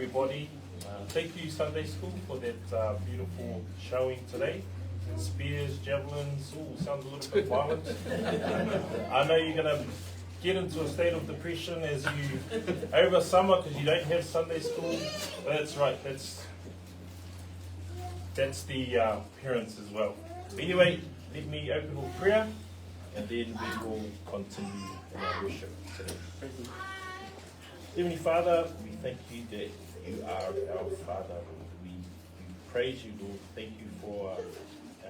everybody. Thank you, Sunday School, for that beautiful showing today. Spears, javelins, all sounds a little bit violent. I know you're going to get into a state of depression as you over summer because you don't have Sunday school. But that's right, that's the parents as well. But anyway, let me open with prayer and then we will continue in our worship today. Heavenly Father, we thank you that you are our Father. We praise you, Lord. Thank you for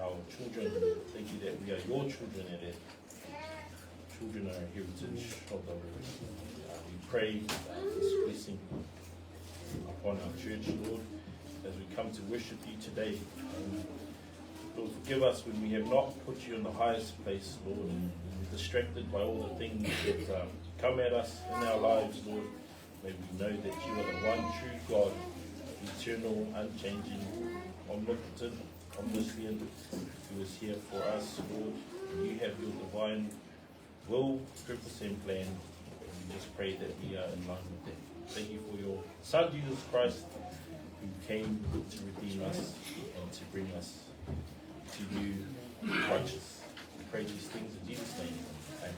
our children. Thank you that we are your children and that children are a heritage of the Lord. We pray this blessing upon our church, Lord, as we come to worship you today. Lord, forgive us when we have not put you in the highest place, Lord, and we're distracted by all the things that come at us in our lives, Lord. May we know that you are the one true God, eternal, unchanging, omnipotent, omniscient, who is here for us, Lord. And you have your divine will, purpose, and plan. And we just pray that we are in line with that. Thank you for your Son, Jesus Christ, who came to redeem us and to bring us to you, righteous. We pray these things in Jesus' name. Amen.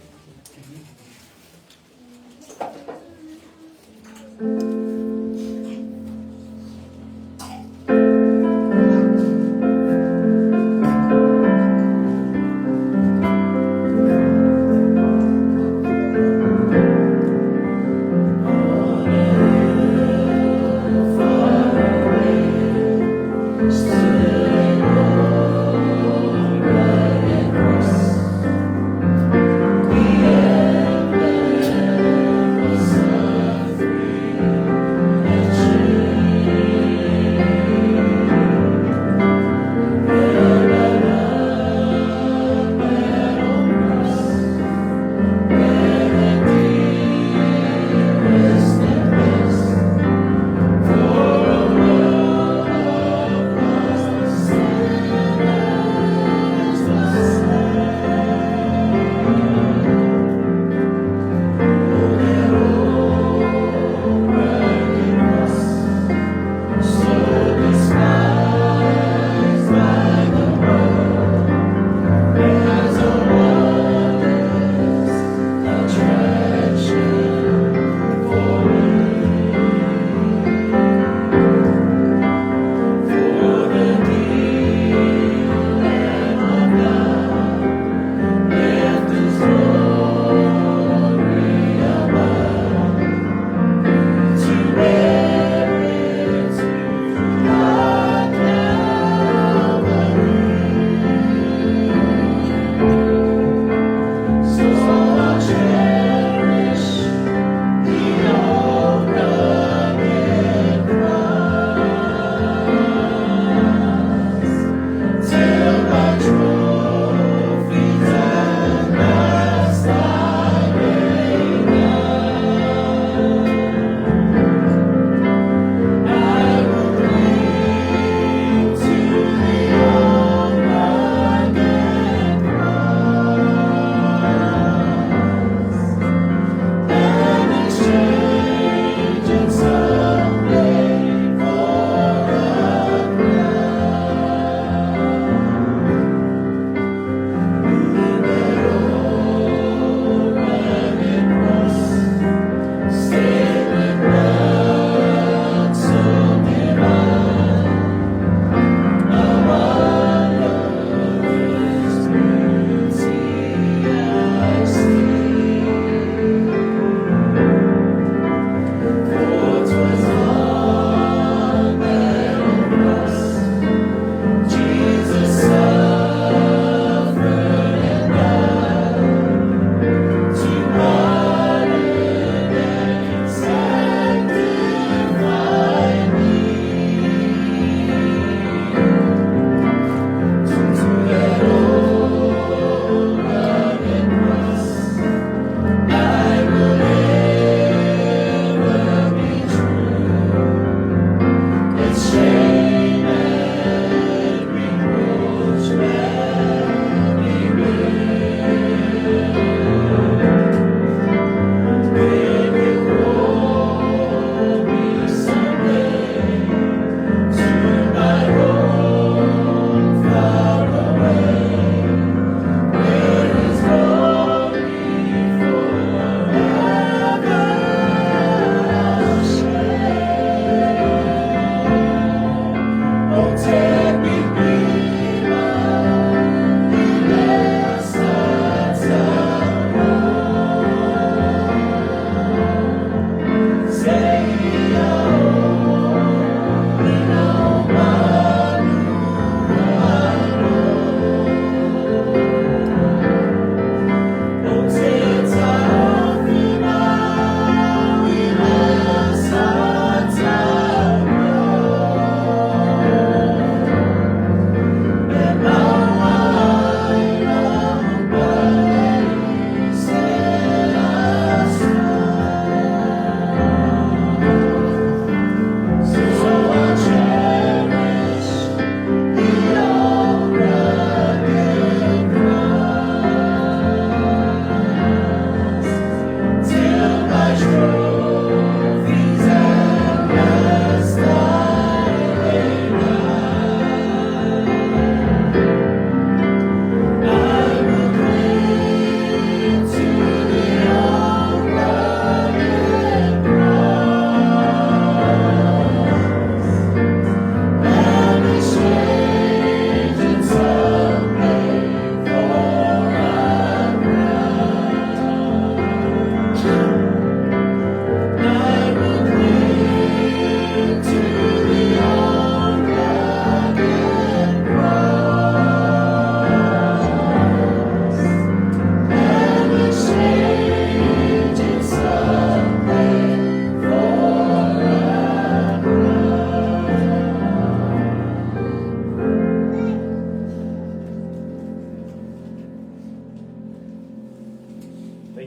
Still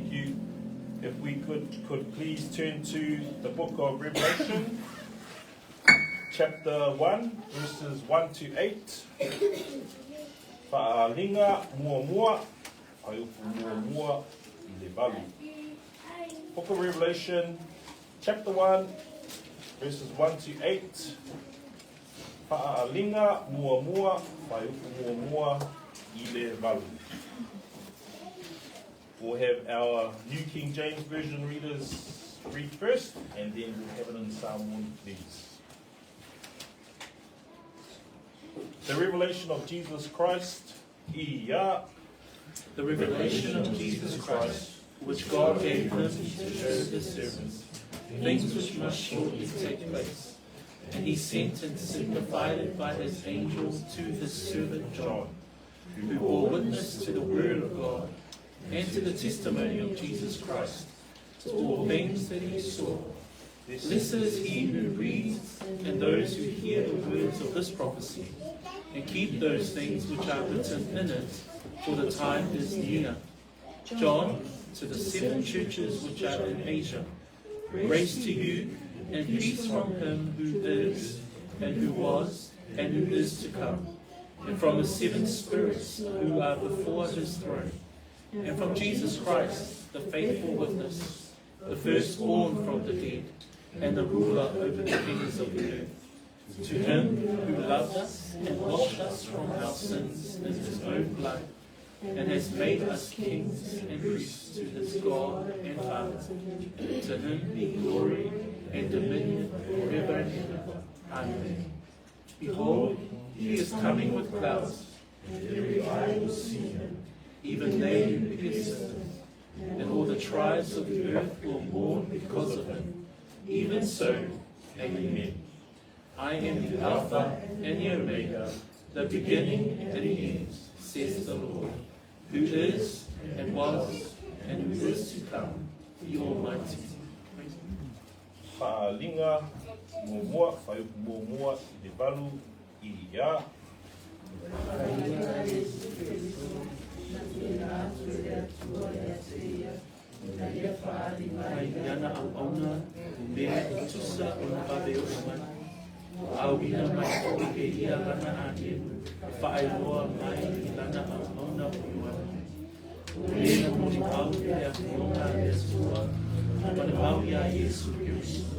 Thank you. If we could, could please turn to the book of Revelation, chapter 1, verses 1 to 8. Fa'alinga muamua, fuaiupu muamua i le valu. Book of Revelation, chapter 1, verses 1 to 8. Fa'alinga muamua, fuaiupu muamua i le valu. We'll have our New King James Version readers read first, and then we'll have it in Samoan, please. The revelation of Jesus Christ, ia. The revelation of Jesus Christ, which God gave him to show his servants, things which must shortly take place. And he sent and signified it by his angel to his servant John, who bore witness to the word of God and to the testimony of Jesus Christ, to all things that he saw. Blessed is he who reads and those who hear the words of this prophecy, and keep those things which are written in it, for the time is near. John, to the seven churches which are in Asia, grace to you and peace from him who is, and who was, and who is to come, and from the seven spirits who are before his throne, and from Jesus Christ, the faithful witness, the firstborn from the dead, and the ruler over the kings of the earth. To him who loved us and washed us from our sins in his own blood, and has made us kings and priests to his God and Father. To him be glory and dominion forever and ever. Amen. Behold, he is coming with clouds, and every eye will see him, even they who pierced him. And all the tribes of the earth will mourn because of him. Even so, amen. I am the Alpha and the Omega, the beginning and the end, says the Lord, who is, and was, and who is to come, the Almighty. Fa'alinga muamua, fuaiupu muamua i le valu, ia. Mai i ana auauna o mea e tusa o na vave oo mai. Ua auina mai hoʻi e ia lana ʻānelu e faailoa mai i lana auauna ʻo Ioane. ʻO le na molimau i le Afioga a le Atua ma le mau iā Iesu Keriso,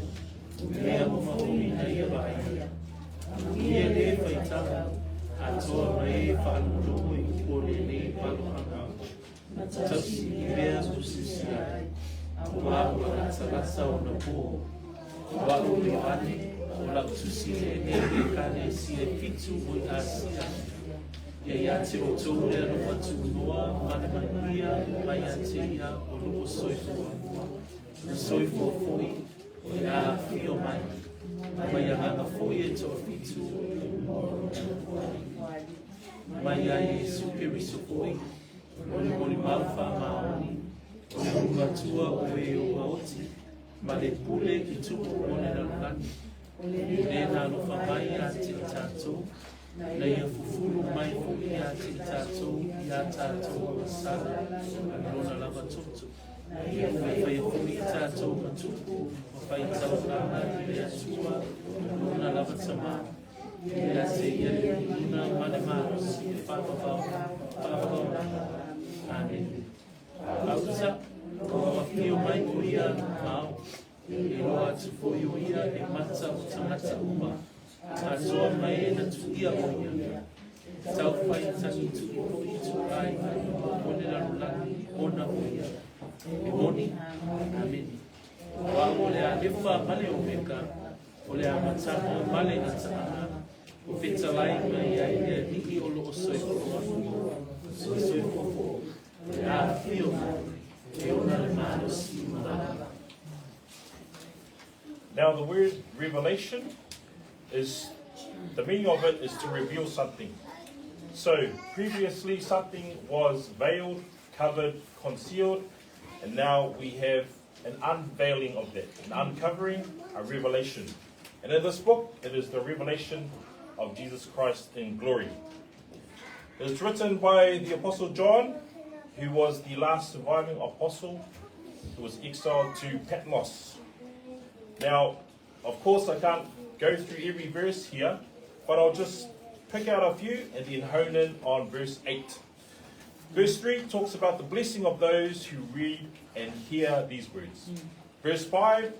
o mea uma hoʻi na ia vaaia. Amuia le faitau, atoa mai e faalogologo i upu o lenei palohana. Tausi i mea ua susi ai, auā ua latalata ona pō. O aʻu o Ioane, ʻo lau tusi lenei i ʻEkalesia e fitu o i ʻĀsia. Ia iā te ʻoutou le alofa tuunoa ma le manuia mai ia te ia o loo soifua. Na soifua foi e afifio mai, ma i agaga foi e toafitu mai iā Iesu Keriso foi, o le molimau faamaoni, o le ulumatua o e ua oti, ma le pule i tupu o le lalolagi, o le na alofa mai ia te i tatou, na ia fufulu mai foi ia te i tatou i a tatou masala i lona lava toto. Ia faifaia foi i tatou ma tupu ma faitaulaga i le Atua lona lava Tama. Ia te ia le viiga ma le malosi e faavavau, faavavau. Amene. Auta, ua afio mai o ia ma ao, e loa atu foi o ia e mata o tagata uma, atoa mai e na tuia o ia. Tau whai tangi tuʻi foi tu aiga o le lalolagi ona o ia. E moni, Amene. O a'u o le Alefa ma le Omeka, o le amataga ma le gataaga, o fetalai mai ai le Alii o loo soifua, o le soifua foi, e afifio mai, e ona le malosi ma lava. Now, the word revelation is the meaning of it is to reveal something. So, previously something was veiled, covered, concealed, and now we have an unveiling of that, an uncovering, a revelation. And in this book, it is the revelation of Jesus Christ in glory. It is written by the Apostle John, who was the last surviving apostle who was exiled to Patmos. Now, of course, I can't go through every verse here, but I'll just pick out a few and then hone in on verse 8. Verse 3 talks about the blessing of those who read and hear these words. Verse 5,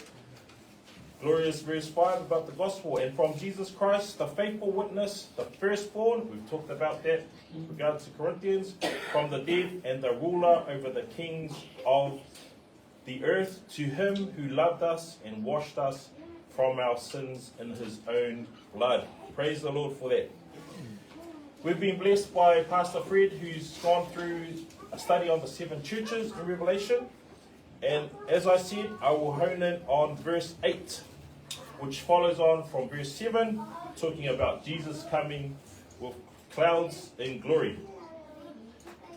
glorious verse 5 about the gospel. And from Jesus Christ, the faithful witness, the firstborn, we've talked about that with regards to Corinthians, from the dead and the ruler over the kings of the earth, to him who loved us and washed us from our sins in his own blood. Praise the Lord for that. We've been blessed by Pastor Fred, who's gone through a study on the 7 churches in Revelation. And as I said, I will hone in on verse 8, which follows on from verse 7, talking about Jesus coming with clouds in glory.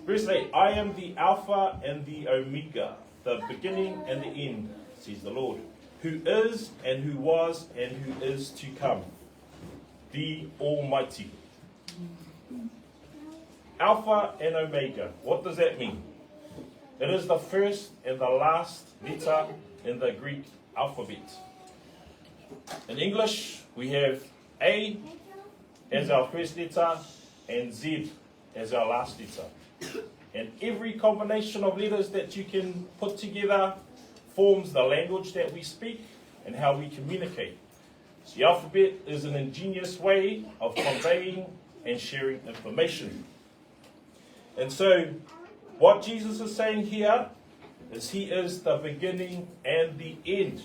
Verse 8, I am the Alpha and the Omega, the beginning and the end, says the Lord, who is and who was and who is to come, the Almighty. Alpha and Omega. What does that mean? It is the first and the last letter in the Greek alphabet. In English, we have A as our first letter and Z as our last letter. And every combination of letters that you can put together forms the language that we speak and how we communicate. So the alphabet is an ingenious way of conveying and sharing information. And so what Jesus is saying here is he is the beginning and the end.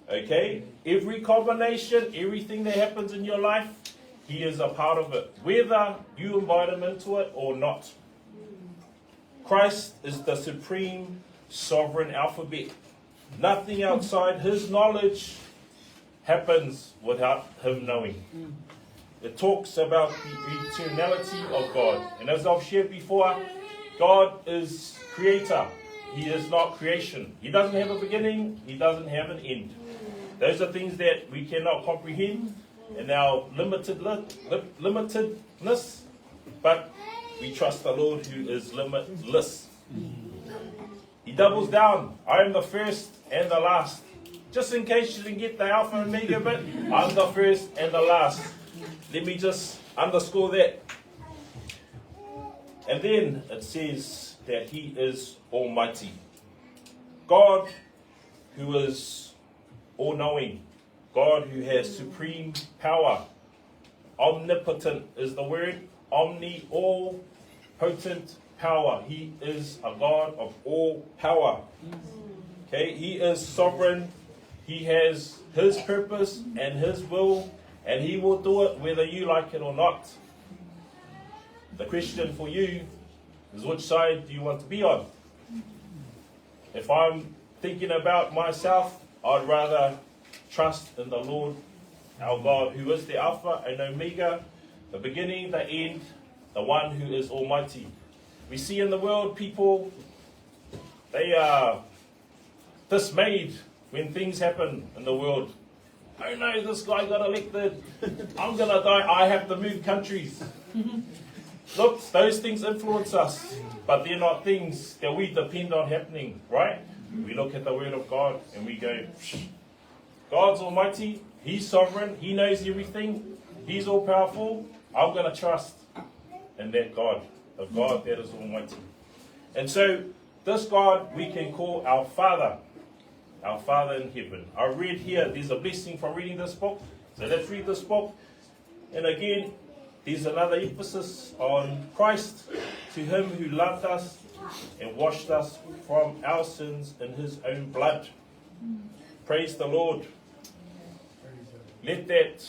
Okay? Every combination, everything that happens in your life, he is a part of it, whether you invite him into it or not. Christ is the supreme sovereign alphabet. Nothing outside his knowledge happens without him knowing. It talks about the eternality of God. And as I've shared before, God is creator. He is not creation. He doesn't have a beginning. He doesn't have an end. Those are things that we cannot comprehend in our limitedness, but we trust the Lord who is limitless. He doubles down. I am the first and the last. Just in case you didn't get the Alpha and Omega bit, I'm the first and the last. Let me just underscore that. And then it says that he is almighty. God who is all-knowing. God who has supreme power. Omnipotent is the word. Omni, all potent power. He is a God of all power. Okay, he is sovereign. He has his purpose and his will, and he will do it whether you like it or not. The question for you is, which side do you want to be on? If I'm thinking about myself, I'd rather trust in the Lord our God, who is the Alpha and Omega, the beginning, the end, the one who is almighty. We see in the world people, they are dismayed when things happen in the world. Oh no, this guy got elected. I'm going to die. I have to move countries. Look, those things influence us, but they're not things that we depend on happening, right? We look at the Word of God and we go, psh, God's almighty, He's sovereign, He knows everything, He's all-powerful. I'm going to trust in that God, the God that is almighty. And so, this God we can call our Father in heaven. I read here, there's a blessing from reading this book. So let's read this book. And again, there's another emphasis on Christ, to him who loved us and washed us from our sins in his own blood. Praise the Lord. Let that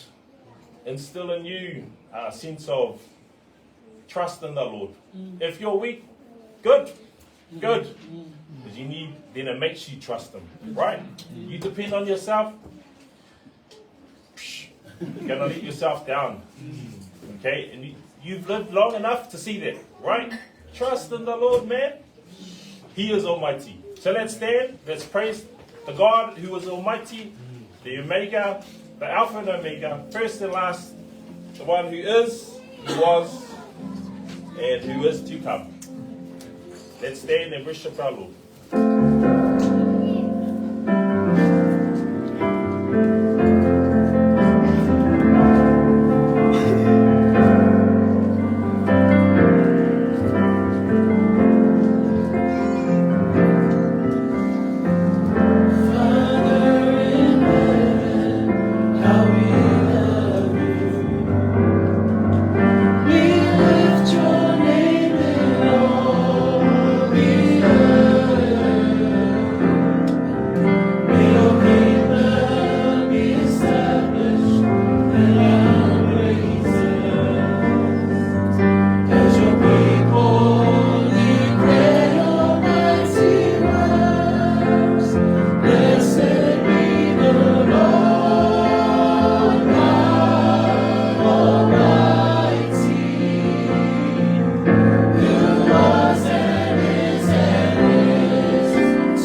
instill in you a sense of trust in the Lord. If you're weak, good. Good. Because you need, then it makes you trust him, right? You depend on yourself, psh, you're going to let yourself down. Okay? And you've lived long enough to see that, right? Trust in the Lord, man. He is almighty. So let's stand, let's praise the God who is almighty, the Omega, the Alpha and Omega, first and last, the one who is, who was, and who is to come. Let's stand and worship our Lord. Father in heaven, how we love you. We lift your name in all the earth. May your kingdom be established and our praises. As your people declare your mighty works, blessed be the Lord God Almighty, who was and is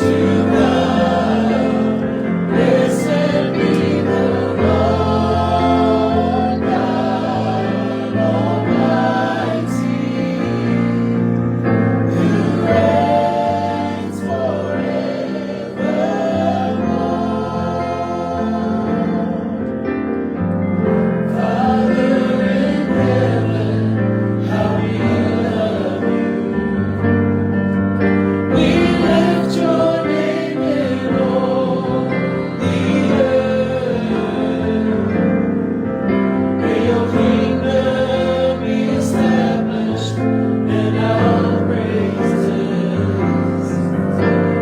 to come. Blessed be the Lord God Almighty, who reigns forevermore. Father in heaven, how we love you. We lift your name in all the earth. May your kingdom be established in our praises.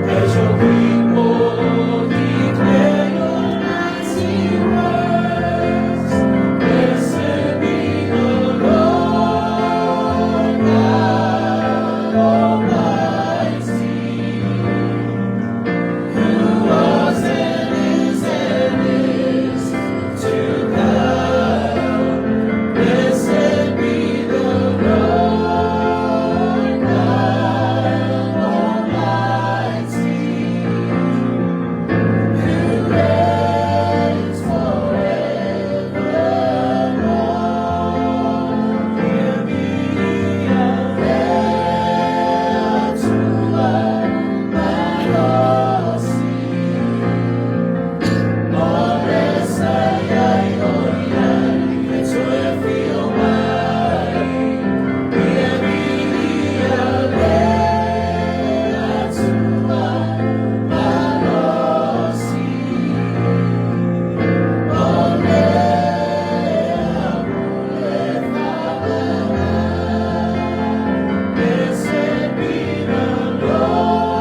As your people declare your mighty works, blessed be the Lord God Almighty, who was and is to come. Blessed be the Lord God Almighty, who reigns forevermore. Blessed be the Lord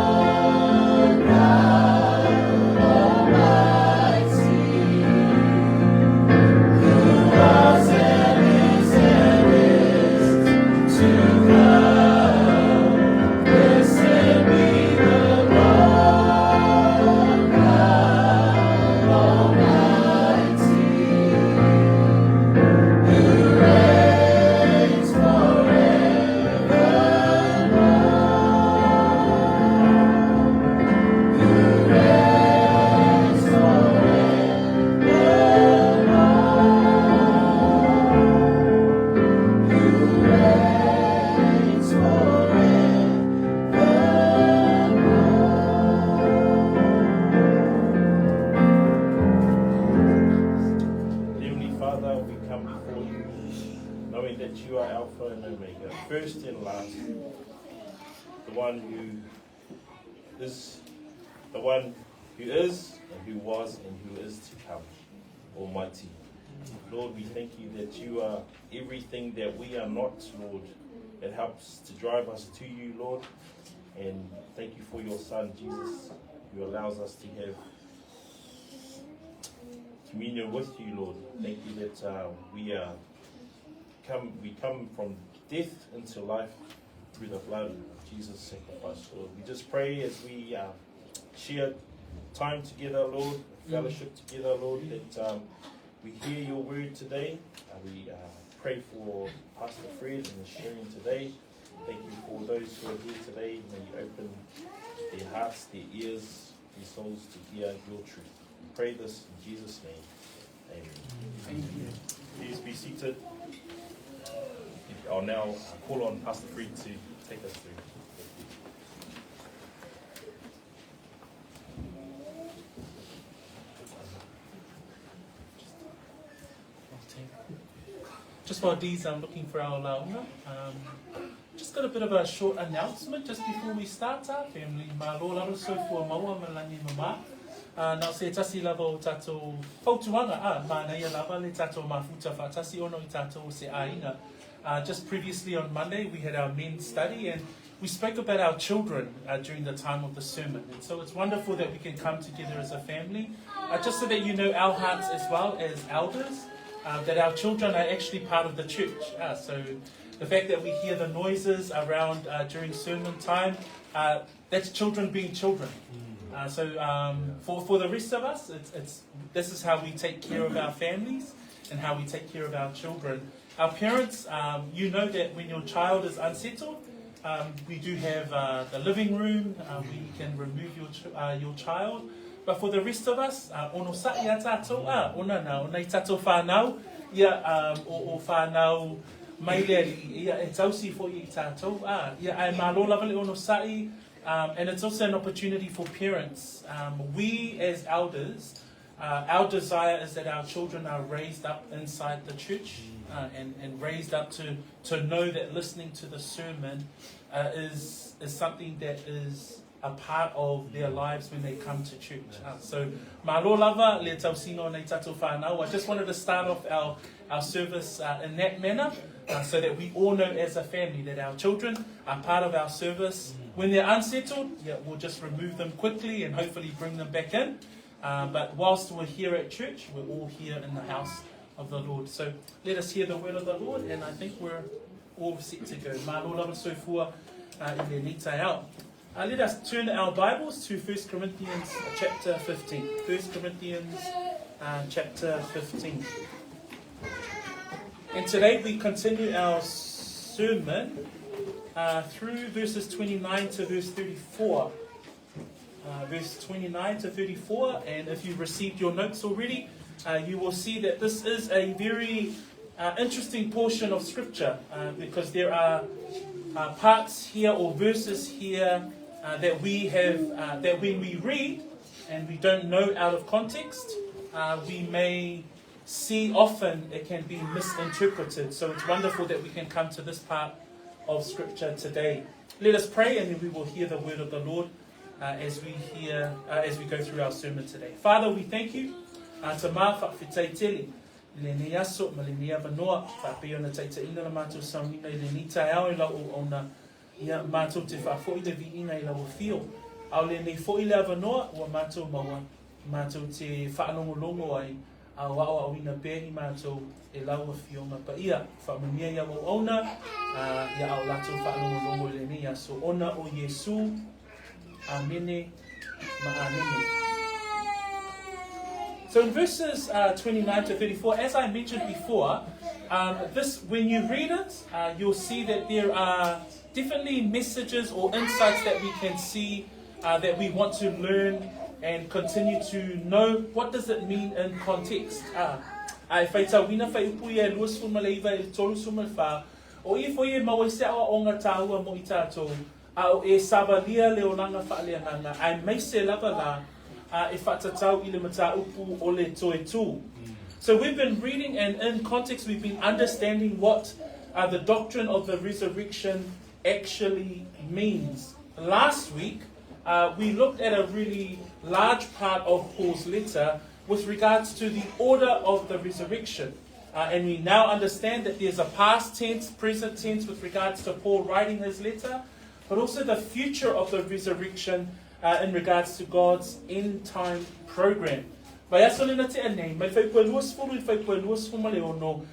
God Almighty, who was and is to come. Blessed be the Lord God Almighty, who reigns forevermore. Who reigns forevermore. Who reigns forevermore. Heavenly Father, we come before you knowing that you are Alpha and Omega, first and last, the one who is, the one who is, and who was, and who is to come, Almighty. Lord, we thank you that you are everything that we are not, Lord. It helps to drive us to you, Lord. And thank you for your Son, Jesus, who allows us to have communion with you, Lord. Thank you that we come from death into life through the blood of Jesus' sacrifice, Lord. We just pray as we share time together, Lord, fellowship together, Lord, that we hear your word today. We pray for Pastor Fred and the sharing today. Thank you for those who are here today. May you open their hearts, their ears, their souls to hear your truth. We pray this in Jesus' name. Amen. Amen. Please be seated. I'll now call on Pastor Fred to take us through. Thank you. Just while Dee's looking for our lauga, um, just got a bit of a short announcement just before we start our family. Malo lava soifua maua ma lagi mama. Na o se tasi lava o tātou fautuaga, a manaia lava le tātou mafuta faatasi ona i tātou o se ʻaiga. Just previously on Monday we had our men's study and we spoke about our children during the time of the sermon. And so it's wonderful that we can come together as a family, just so that you know our hearts as well as elders, that our children are actually part of the church. So the fact that we hear the noises around during sermon time, that's children being children. So for the rest of us, it's this is how we take care of our families and how we take care of our children. Our parents, you know that when your child is unsettled, we do have the living room. We can remove your child. But for the rest of us, onosaʻi ia tātou, ona na, ona i tātou whānau, ia o whānau mai le aliʻi, ia e tausi foʻi i tātou, ia ae malo lava le onosaʻi, and it's also an opportunity for parents. We as elders, our desire is that our children are raised up inside the church and raised up to know that listening to the sermon is something that is a part of their lives when they come to church. So, malo lava le tausiga o nai tātou whānau. I just wanted to start off our service in that manner so that we all know as a family that our children are part of our service. When they're unsettled, yeah, we'll just remove them quickly and hopefully bring them back in. But whilst we're here at church, we're all here in the house of the Lord. So let us hear the word of the Lord, and I think we're all set to go. Malo lava soifua i lenei taeao. Let us turn our Bibles to 1 Corinthians chapter 15. 1 Corinthians chapter 15. And today we continue our sermon through verses 29 to verse 34. Verse 29 to 34, and if you've received your notes already, you will see that this is a very interesting portion of scripture because there are parts here or verses here that we have that when we read and we don't know out of context, we may see often it can be misinterpreted. So it's wonderful that we can come to this part of scripture today. Let us pray and then we will hear the word of the Lord as we go through our sermon today. Father, we thank you. E Tama faafetai tele i lenei aso ma lenei avanoa faapea ona taitaiina la matou sauniga i lenei taeao e lau auauna ia matou te faafoʻi le viiga i lau afio a o lenei foʻi le avanoa ua matou maua matou te faalogologo ai a o aoaoina pea i matou e lau afioga paia faamanuia i au auauna ia ao latou faalogologo i lenei aso ona o Iesu. Amene ma amene. So in verses 29 to 34, as I mentioned before, this when you read it, you'll see that there are definitely messages or insights that we can see that we want to learn and continue to know what does it mean in context. Ae faitauina fuaiupu ia e 29 i le 34, o i foʻi e maua ai se aoaoga tāua mo i tātou, a o e savalia le olaga faaleagaga, aemaise lava la a e faatatau i le mataupu o le toe tū. So we've been reading and in context we've been understanding what the doctrine of the resurrection actually means. Last week, we looked at a really large part of Paul's letter with regards to the order of the resurrection. And we now understand that there's a past tense, present tense with regards to Paul writing his letter, but also the future of the resurrection in regards to God's end time program. Vaiaso lena tea nei, mai fuaiupu e 20 i le fuaiupu e 26,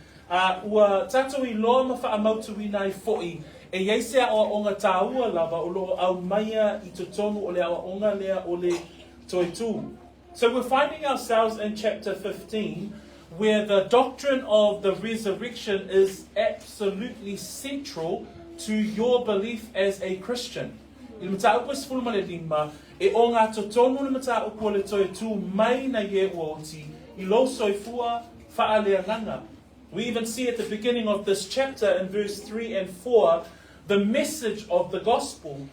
ua tatou iloa ma faamautuina ai foʻi e iai se aoaoga tāua lava o loo aumaia i totonu o le aoaoga lea o le toe tū. So we're finding ourselves in chapter 15 where the doctrine of the resurrection is absolutely central to your belief as a Christian. I le mataupu e 15, e o ngā totonu le mataupu o le toe tū mai na i e ua oti, i lou soifua faaleagaga. We even see at the beginning of this chapter in verse 3 and 4 the message of the gospel,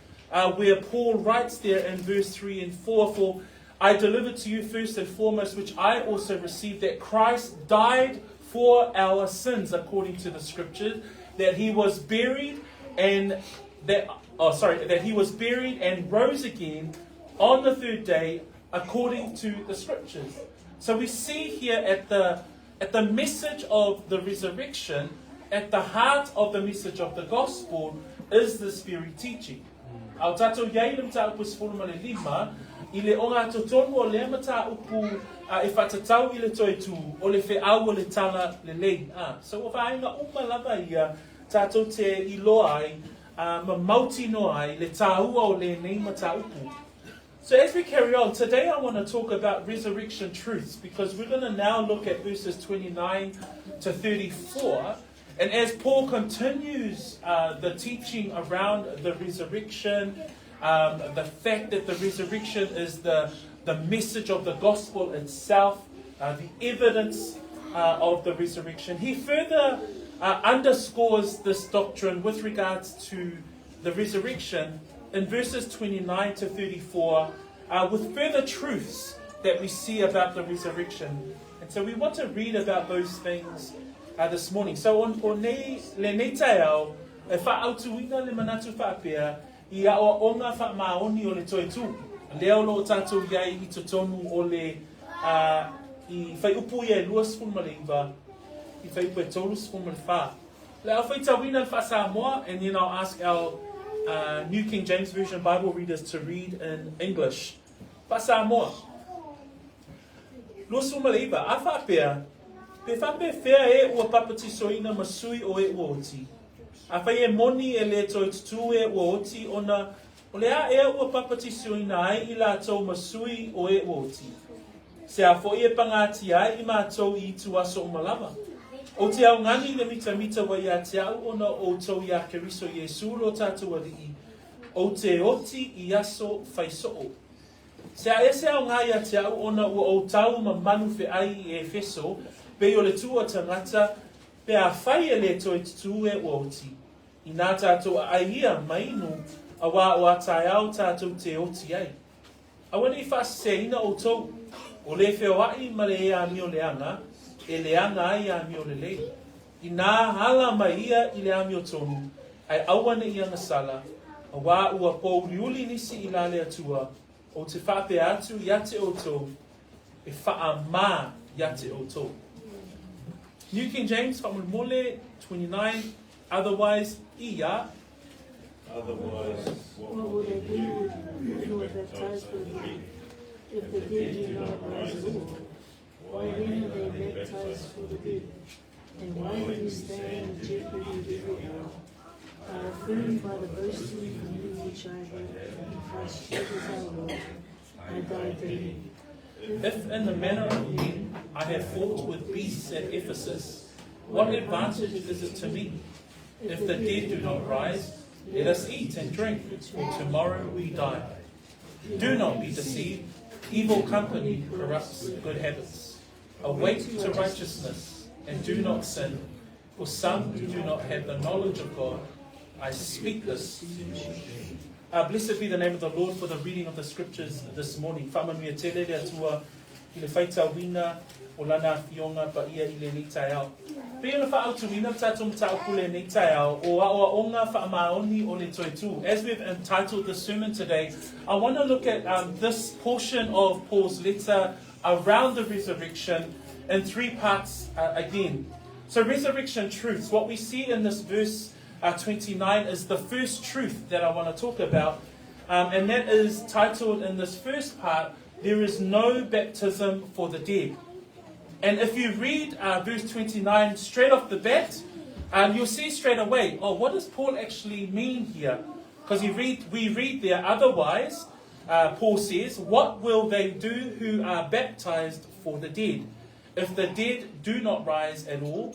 where Paul writes there in verse 3 and 4, "For I delivered to you first and foremost, which I also received, that Christ died for our sins according to the scriptures, for our sins according to the scriptures, that he was buried and that oh sorry, that he was buried and rose again on the third day according to the scriptures. So we see here at the at the message of the resurrection, at the heart of the message of the gospel is this very teaching. A o tātou iai le mataupu 15, i le ogatotonu o lea mataupu e faatatau i le toetū, o le feau o le tala lelei. A, so ua vaega uma lava ia tātou te iloa ai ma mautinoa ai le tāua o lenei mataupu. So as we carry on, today I want to talk about resurrection truths because we're going to now look at verses 29 to 34. And as Paul continues the teaching around the resurrection, the fact that the resurrection is the, the message of the gospel itself, the evidence of the resurrection, he further underscores this doctrine with regards to the resurrection in verses 29 to 34 with further truths that we see about the resurrection. And so we want to read about those things this morning. So on, o nei, lenei taeao, e whaautuina le manatu whaapea i aoaoga faamaoni o le toetū. Lea o loo tātou iai i totonu o le i fuaiupu ia e 29 i fuaiupu e 34. Le au faitauina le faa-Samoa, and then I'll ask our New King James Version Bible readers to read in English. Faa-Samoa. 29, a faapea, pe faapefea e ua papatisoina ma sui o e ua oti. Afai e moni e lē toe tutū e ua oti ona o le a ea ua papatisoina ai i latou ma sui o e ua oti. Se a foʻi e pagatia ai i matou i itu aso uma lava. Ou te augani i le mitamita ua ia te a'u ona o ʻoutou iā Keriso Iesū lo tātou Aliʻi, ou te oti i aso fai soʻo. Se a ese aoga ia te a'u ona ua ou tau ma malu feʻai i Efeso, pei o le tū o tagata, pe afai e lē toe tutū e ua oti. Inā tātou aʻai ia ma inu, auā o a taeao tātou te oti ai. Aua ne i faaseseina ʻoutou, o le feoaʻi ma le amio leaga, e leaga ai amio lelei. Inā ala mai ia i le amiotonu, ae aua ne i agasala, auā ua pōuliuli nisi i la le Atua, ou te faapea atu ia te ʻoutou, e faamā ia te ʻoutou. New King James, faamolemole, 29, otherwise, ia. Otherwise, what will they do who are baptized for the dead? If the dead do not rise at all, why then are they baptized for the dead? And why do you stand in jeopardy every hour? I affirm by the boasting in you which I have in Christ Jesus our Lord, I die daily. If in the manner of men I have fought with beasts at Ephesus, what advantage is it to me? If the dead do not rise, let us eat and drink, for tomorrow we die. Do not be deceived. Evil company corrupts good habits. Awake to righteousness and do not sin, for some do not have the knowledge of God. I speak this. Blessed be the name of the Lord for the reading of the scriptures this morning. Faamanuia tele le Atua i le faitauina o lana afioga paia i lenei taeao. Pei ona faaautuina le tatou mataupu lenei taeao o aoaoga faamaoni o le toetū. As we've entitled the sermon today, I want to look at this portion of Paul's letter around the resurrection in three parts again. So resurrection truths, what we see in this verse 29 is the first truth that I want to talk about. And that is titled in this first part, There is no baptism for the dead. And if you read verse 29 straight off the bat, you'll see straight away, oh, what does Paul actually mean here? Because read, we read there, otherwise, Paul says, what will they do who are baptized for the dead? If the dead do not rise at all,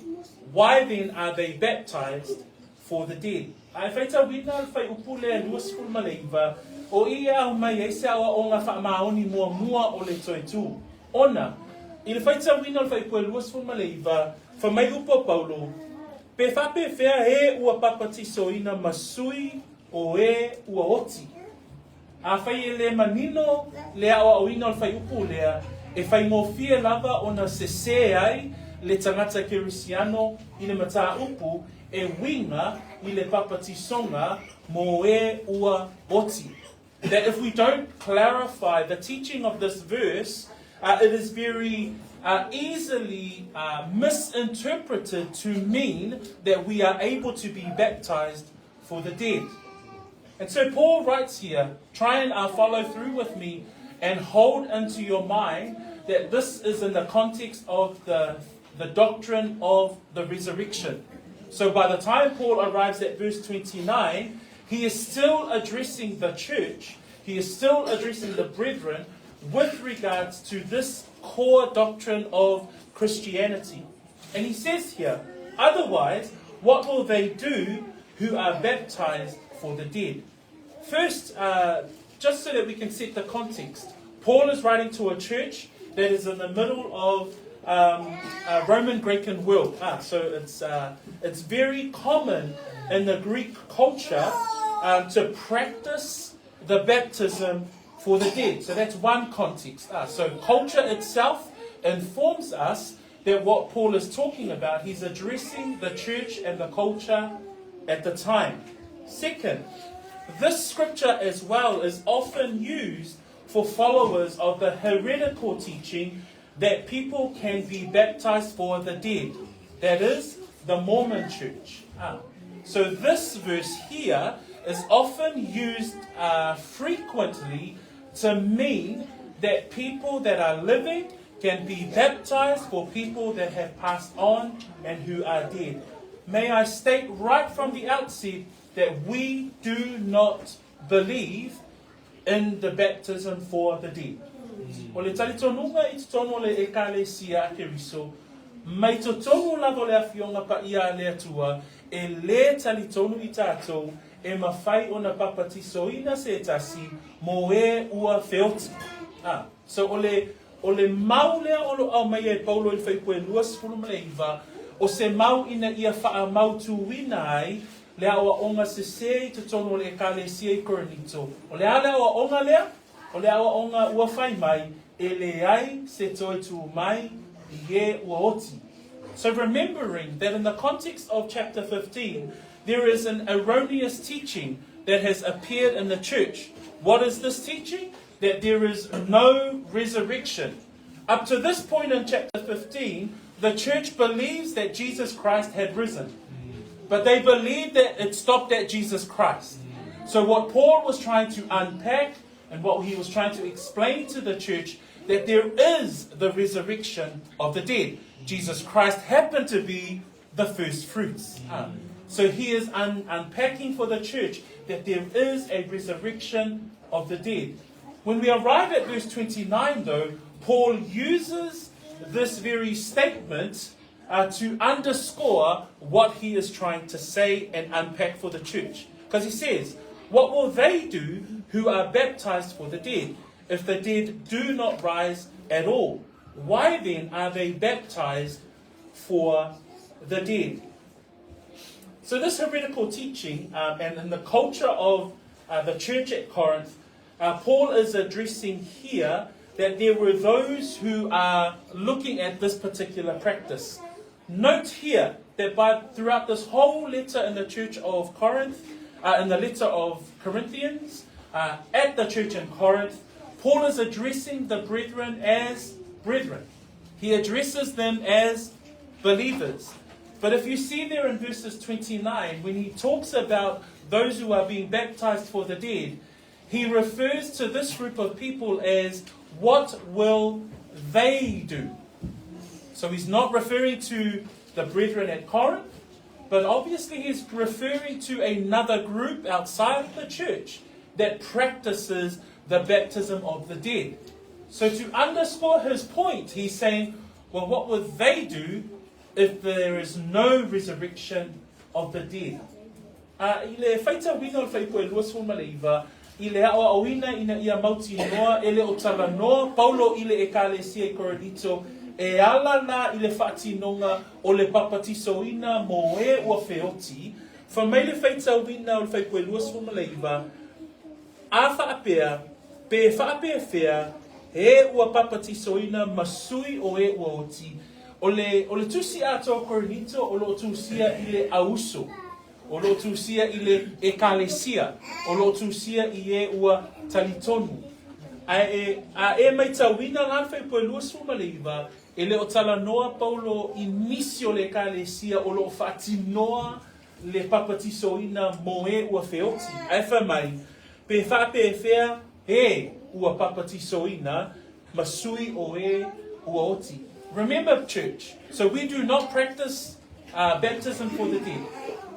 why then are they baptized for the dead? A e faitauina le fuaiupu lea 29, o i e ahu mai ai se aoaoga faamaoni muamua o le toetū. Ona, i le faitauina o le fuaiupu e 29, fai mai upu a Paulo, Pe faapefea e ua papatisoina ma sui o e ua oti. Afai e lē manino le aoaoina o le fuaiupu lea, e faigofie lava ona sesē ai le tagata Kerisiano i le mataupu e uiga i le papatisoga mo e ua oti. That if we don't clarify the teaching of this verse, it is very easily misinterpreted to mean that we are able to be baptized for the dead. And so Paul writes here, try and follow through with me and hold into your mind that this is in the context of the, the doctrine of the resurrection. So by the time Paul arrives at verse 29, he is still addressing the church, he is still addressing the brethren with regards to this core doctrine of Christianity. And he says here, otherwise, what will they do who are baptized for the dead? First, just so that we can set the context, Paul is writing to a church that is in the middle of Roman Greek world. So it's very common in the Greek culture to practice the baptism for the dead. So that's one context. So culture itself informs us that what Paul is talking about, he's addressing the church and the culture at the time. Second, this scripture as well is often used for followers of the heretical teaching that people can be baptized for the dead. That is, the Mormon church. So this verse here is often used frequently to mean that people that are living can be baptized for people that have passed on and who are dead. May I state right from the outset that we do not believe in the baptism for the dead. O le talitonuga i totonu o le Ekalesia a Keriso, mai totonu lava o le Afioga Paia a le Atua, e lē talitonu i tatou e mafai ona papatisoina se tasi mo e ua feoti. So o le, o le mau lea o lo o aumaia e Paulo i le fuaiupu e 29, o se mau ina ia faamautuina ai le aoaoga sesē i totonu o le Ekalesia i Korinito. O le a le aoaoga lea? O le aoaoga ua fai mai, e leai se toe tū mai i e ua oti. So remembering that in the context of chapter 15, there is an erroneous teaching that has appeared in the church. What is this teaching? That there is no resurrection. Up to this point in chapter 15, the church believes that Jesus Christ had risen. But they believed that it stopped at Jesus Christ. So what Paul was trying to unpack and what he was trying to explain to the church, that there is the resurrection of the dead. Jesus Christ happened to be the first fruits. So he is unpacking for the church that there is a resurrection of the dead. When we arrive at verse 29, though, Paul uses this very statement to underscore what he is trying to say and unpack for the church. Because he says, What will they do who are baptized for the dead, if the dead do not rise at all? Why then are they baptized for the dead? So, this heretical teaching and in the culture of the church at Corinth, Paul is addressing here that there were those who are looking at this particular practice. Note here that throughout this whole letter in the church of Corinth, in the letter of Corinthians, at the church in Corinth, Paul is addressing the brethren as brethren. He addresses them as believers. But if you see there in verses 29, when he talks about those who are being baptized for the dead, he refers to this group of people as what will they do? So he's not referring to the brethren at Corinth, but obviously he's referring to another group outside of the church that practices the baptism of the dead. So to underscore his point, he's saying, well, what would they do if there is no resurrection of the dead? I le faitauina o le fuaiupu e 29, i le aoaoina ina ia mautinoa e le o talanoa Paulo i le Ekalesia i Korinito e ala la i le faatinoga o le papatisoina mo e ua feoti, fai mai le faitauina o le fuaiupu e 29, A faapea, pe faapefea, e ua papatisoina ma sui o e ua oti, O le, o le tusi atoa o Korinito o lo o tusia i le auuso, o lo o tusia i le ekalesia, o lo o tusia i e ua talitonu. Ae e, a e maitauina la le fuaiupu e 29, e le o talanoa Paulo i nisi o le ekalesia o lo o faatinoa le papatisoina mo e ua feoti. Ae fai mai, pe faapefea e ua papatisoina ma sui o e ua oti. Remember, church, so we do not practice baptism for the dead.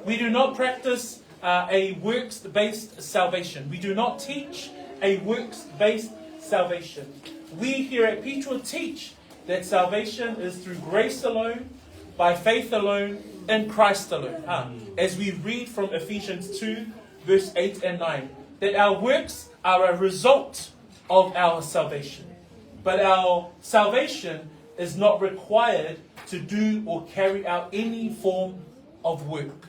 We do not practice a works-based salvation. We do not teach a works-based salvation. We here at Peachwood teach that salvation is through grace alone, by faith alone, in Christ alone. As we read from Ephesians 2, verse 8 and 9, that our works are a result of our salvation. But our salvation is not required to do or carry out any form of work.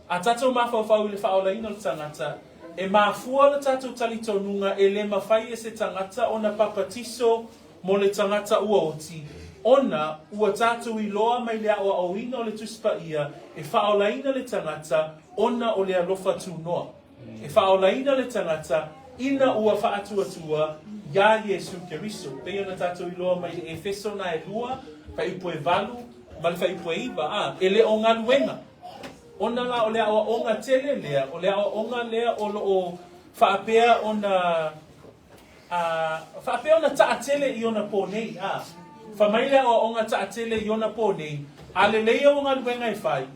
A tatou mafaufau i le faaolaina o le tagata, e mafua le tatou talitonuga e le mafai e se tagata ona papatiso mo le tagata ua oti, ona ua tatou iloa mai le aoaoina o le Tusi Paia e faaolaina le tagata ona o le alofa tunoa. E faaolaina le tagata ina ua faatuatua iā Iesu Keriso. Pei ona tatou iloa mai le Efeso na e lua, fuaiupu e valu ma le fuaiupu e iva, a, e le o galuega. Ona la o le aoaoga tele lea, o le aoaoga lea o lo o faapea ona, a, faapea ona taatele i ona pō nei, a. Fai mai le aoaoga taatele i ona pō nei, a lelei ou galuega e fai,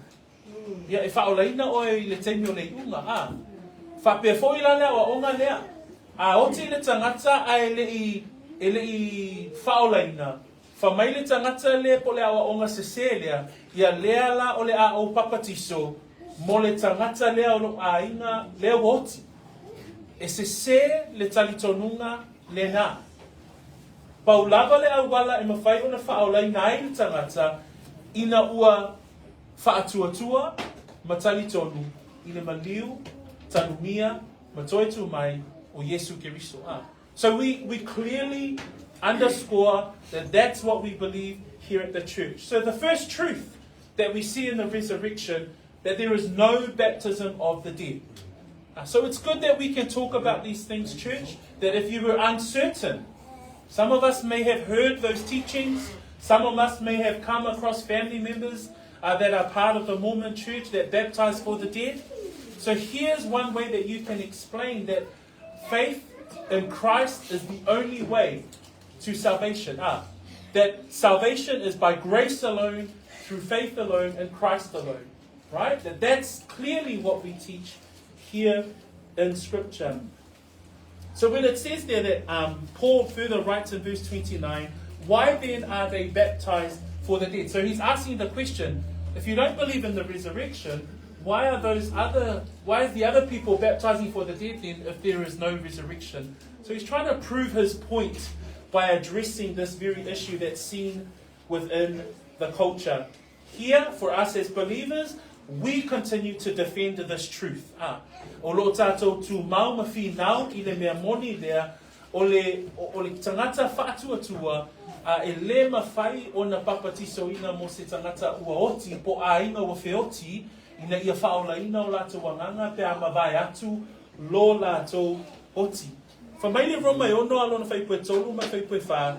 Ia, e faaolaina oe i le taimi o le iuga, a. Faapea foi la le aoaoga lea, a oti le tagata ae le i, e le i faaolaina, fa mai le tagata lea po o le aoaoga sesē lea, ia lea la o le a ou papatiso mo le tagata lea o lou aiga lea ua oti. E sesē le talitonuga lenā. Pau lava le auala e mafai ona faaolaina ai le tagata ina ua Faatuatua ma talitonu i le maliu, tanumia, ma toe tū mai o Iesu Keriso. A. So we, we clearly underscore that that's what we believe here at the church. So the first truth that we see in the resurrection, that there is no baptism of the dead. So it's good that we can talk about these things, church, that if you were uncertain, some of us may have heard those teachings, some of us may have come across family members that are part of the Mormon church that baptize for the dead. So here's one way that you can explain that faith in Christ is the only way to salvation. That salvation is by grace alone, through faith alone, in Christ alone. Right? That that's clearly what we teach here in Scripture. So when it says there that Paul further writes in verse 29, why then are they baptized for the dead? So he's asking the question, if you don't believe in the resurrection, why are those other, why is the other people baptizing for the dead then if there is no resurrection? So he's trying to prove his point by addressing this very issue that's seen within the culture. Here, for us as believers, we continue to defend this truth. A, o lo tātou tūmau ma whinau i le mea moni lea, o le, o, o le tagata faatuatua, a, e le mafai ona papatisoina mo se tagata ua oti, po aiga ua feoti, ina ia faaolaina o latou agaga pe a mavae atu lo latou oti. Fai mai le Roma e ono a lona fuaiupu e tolu ma le fuaiupu e fa,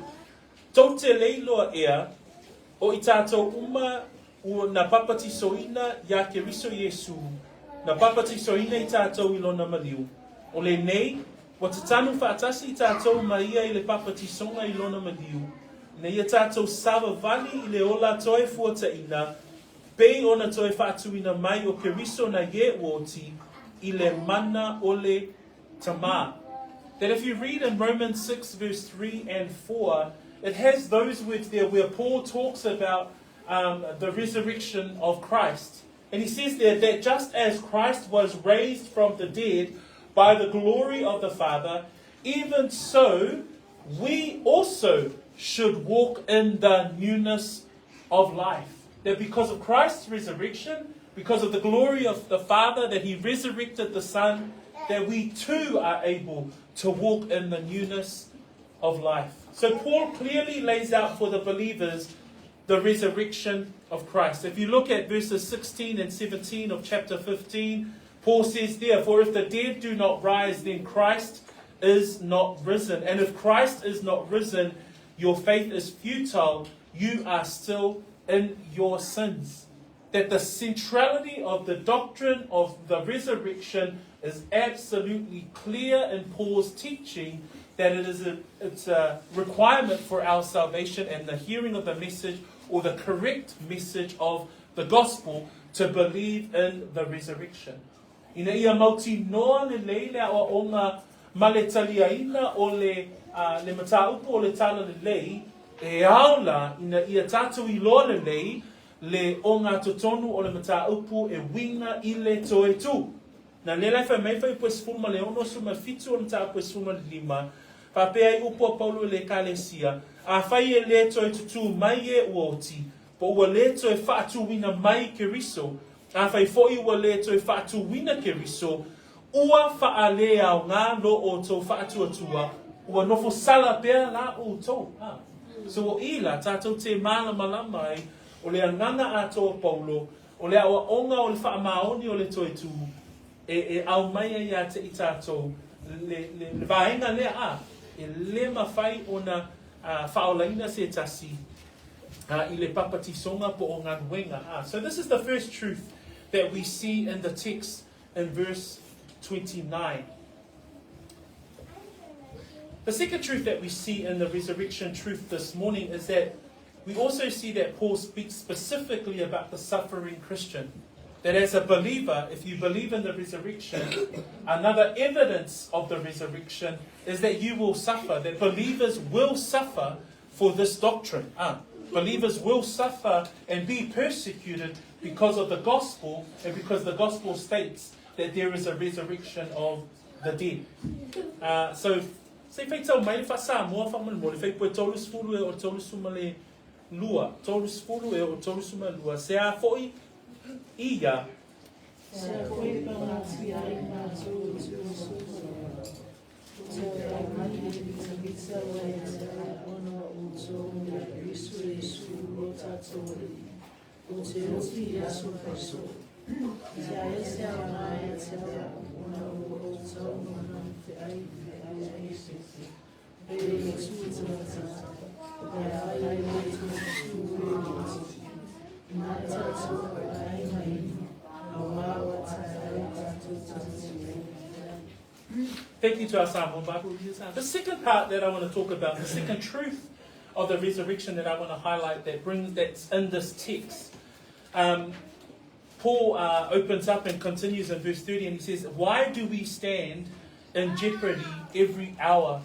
Tou te le iloa ea, o i tātou uma ua na papatisoina iā Keriso Iesū, na papatisoina i tātou i Lona maliu, o lenei, ua tatanu faatasi i tātou ma Ia i le papatisoga i Lona maliu, ina ia tātou savavali i le ola toe fuataina, pei ona toe faatuina mai o Keriso na ie ua oti, i le mana o le Tama. That if you read in Romans 6 verse 3 and 4, it has those words there where Paul talks about the resurrection of Christ. And he says there that just as Christ was raised from the dead by the glory of the Father, even so we also should walk in the newness of life. That because of Christ's resurrection, because of the glory of the Father, that he resurrected the Son, that we too are able to walk in the newness of life. So Paul clearly lays out for the believers the resurrection of Christ. If you look at verses 16 and 17 of chapter 15, Paul says there, For if the dead do not rise, then Christ is not risen. And if Christ is not risen, your faith is futile. You are still in your sins. That the centrality of the doctrine of the resurrection is absolutely clear in Paul's teaching that it is a, it's a requirement for our salvation and the hearing of the message or the correct message of the gospel to believe in the resurrection. Ina ia mautinoa lelei le aoaoga ma le taliaina o le, uh, le mataupu o le talalelei e ao la ina ia tātou iloa lelei le ogatotonu o le mataupu e uiga i le toe tū. Na lea la e fai mai Fuaiupu e 16 17 o le mataupu e 15, faapea ai upu a Paulo i le Ekalesia, Afai e lē toe tutū mai e ua oti, po ua lē toe faatūina mai Keriso, afai foi ua lē toe faatūina Keriso, ua faaleaoga lo outou faatuatua, ua nofo sala pea la outou. A. So o i la tātou te mālamalama ai o le agaga atoa o Paulo, o le aoaoga o le faamaoni o le toe tū, e, e aumai ai ia te i tātou le, le, le vaega lea, a, e lē mafai ona uh, faaolaina se tasi uh, i le papatisoga po o galuega. A. So this is the first truth that we see in the text in verse 29. The second truth that we see in the resurrection truth this morning is that we also see that Paul speaks specifically about the suffering Christian. That as a believer, if you believe in the resurrection, another evidence of the resurrection is that you will suffer, that believers will suffer for this doctrine. Ah, believers will suffer and be persecuted because of the gospel and because the gospel states that there is a resurrection of the dead. Uh, so, se i faitau mai le faa-Samoa faamolemole, fuaiupu e 30 e o le 32, 30 e o le 32, se a foi ia. Se a foi e pagatia ai matou e tua soifua, o te aumai e vitavita ua ia te ai ona o outou ia Keriso Iesu lo tatou Alii, o te oti i aso faisoo. Te a e se aoga ia te au, ona ua outou mana feai feai ai se pe e tu tangata, pe a e le tu tu e oti. Na tatou ai mai, a wā wa tae ai tatou tatou ai. Thank you to our Samoan Bible readers. The second part that I want to talk about, the second truth of the resurrection that I want to highlight that brings that's in this text. Um, Paul uh, opens up and continues in verse 30 and he says, Why do we stand in jeopardy every hour?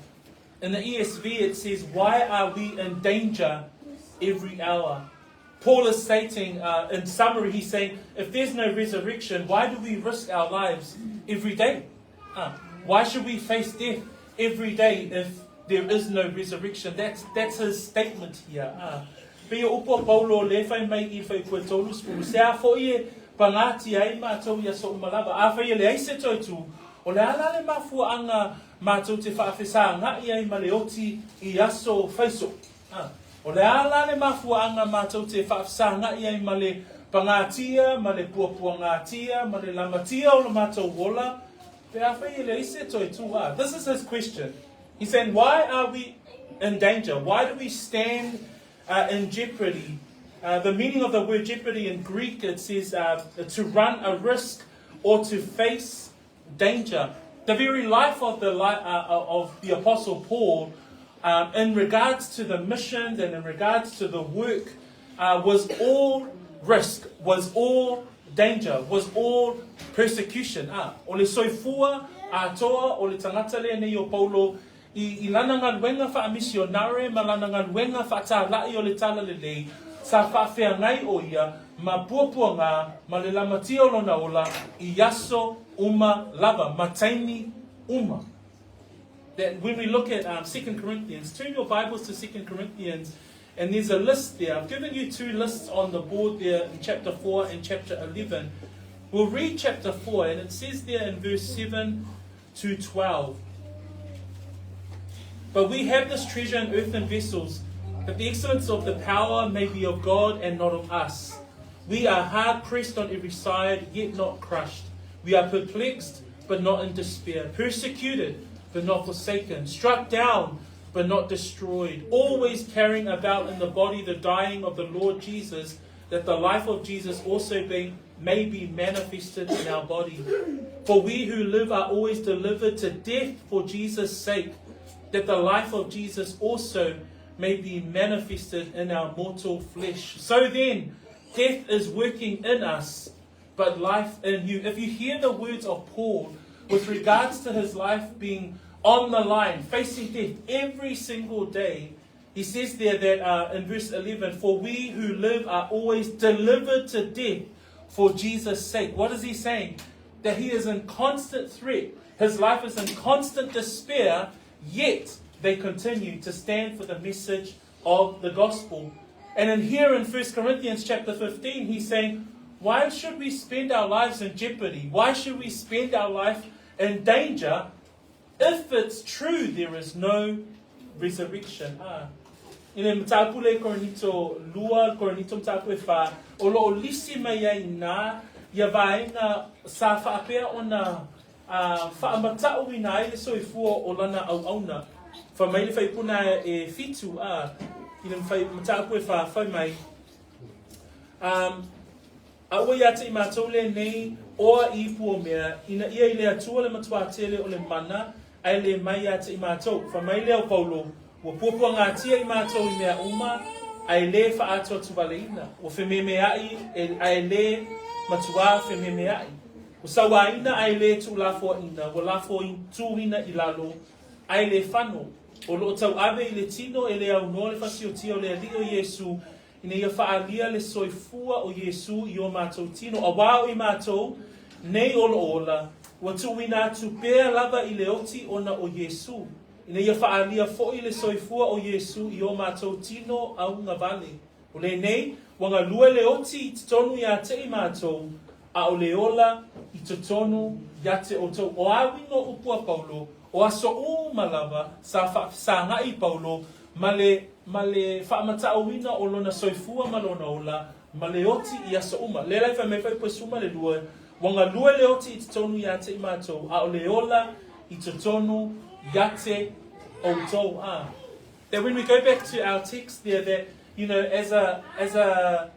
In the ESV, it says, Why are we in danger every hour? Paul is stating, uh, in summary, he's saying, if there's no resurrection, why do we risk our lives every day? Uh, why should we face death every day if there is no resurrection? That's, that's his statement here. Uh, Pei o upu a Paulo lē fai mai i fuaiupu e 30, se a foi e pagatia ai mātou i aso uma lava, afai e leai se toe tū, o le a la le mafuaʻaga mātou te faafesagaʻi ai ma le oti i aso faiso? A, o le a la le mafuaʻaga mātou te faafesagaʻi ai ma le pagatia, ma le puapuagatia, ma le lamatia o lo mātou ola, pe afai e leai se toe tū? A, this is his question. He's saying, why are we in danger? Why do we stand uh, in jeopardy? Uh, the meaning of the word jeopardy in Greek, it says uh, to run a risk or to face danger. The very life of the, li- uh, uh, of the Apostle Paul, um, in regards to the missions and in regards to the work, uh, was all risk, was all danger, was all persecution. Ah, o le soifua atoa o le tagata lea nei o Paulo i, i lana galuega faamisionare ma lana galuega faatālaʻi o le Talalelei, sa faafeagai ʻo ia ma puapuagā ma le lamatia o lona ola i aso uma lava, ma taimi uma. That when we look at um, 2 Corinthians, turn your Bibles to 2 Corinthians, and there's a list there. I've given you two lists on the board there in chapter 4 and chapter 11. We'll read chapter 4, and it says there in verse 7 to 12. But we have this treasure in earthen vessels, That the excellence of the power may be of God and not of us. We are hard pressed on every side, yet not crushed. We are perplexed, but not in despair. Persecuted, but not forsaken. Struck down, but not destroyed. Always carrying about in the body the dying of the Lord Jesus, that the life of Jesus also be, may be manifested in our body. For we who live are always delivered to death for Jesus' sake, that the life of Jesus also may be manifested in our mortal flesh. So then, death is working in us, but life in you. If you hear the words of Paul with regards to his life being on the line, facing death every single day, he says there that uh, in verse 11, For we who live are always delivered to death for Jesus' sake. What is he saying? That he is in constant threat. His life is in constant despair, yet they continue to stand for the message of the gospel. And in here in 1 Corinthians chapter 15, he's saying, why should we spend our lives in jeopardy? Why should we spend our life in danger if it's true there is no resurrection? Ah. I le mataupu le Korinito lua, Korinito mataupu e whā, o lo o lisi mai ai nā, ia vaenga sa whaapea ona uh, whaamatau ina ai le soifua o lana auauna. Wha mai le whaipuna e fitu, a, i le mataupu e whā whai mai. Um, A ua ia te i matou lenei oa i ipu o mea, ina ia i le Atua le Matuatele o le mana, ae le mai ia te i matou. Fa mai lea o Paulo, Ua puapuagatia i matou i mea uma, ae le faaatuatuvaleina. Ua fememeaʻi, ae le matuā fememeaʻi. Ua sauaina, ae le tuulafoaina. Ua lafotuina i lalo, ae le fano. O loo tauave i le tino e le aunoa le fasiotia o le Alii o Iesu, ina ia faaalia le soifua o Iesū i o mātou tino, auā o i mātou nei o loo ola, ua tuuina atu pea lava i le oti ona o Iesū, ina ia faaalia foʻi le soifua o Iesū i o mātou tino augavale. O lenei, ua galue le oti i totonu iā te i mātou, a o le ola i totonu iā te outou. O a uiga o upu a Paulo, o aso uma lava sa faafesagaʻi Paulo ma le, ma le faamatauina o lona soifua ma lona ola, ma le oti i aso uma. Lea la e fai mai fai poe suma le lua, ua galue le oti i totonu iā te i mātou, a o le ola i totonu iā te outou. A. That when we go back to our text there, that, you know, as a, as a,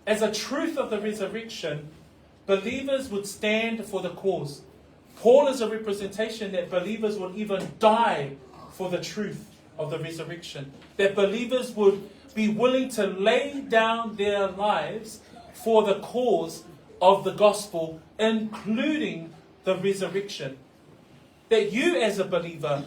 as a truth of the resurrection, believers would stand for the cause. Paul is a representation that believers would even die for the truth of the resurrection. That believers would be willing to lay down their lives for the cause of the gospel, including the resurrection. That you, as a believer,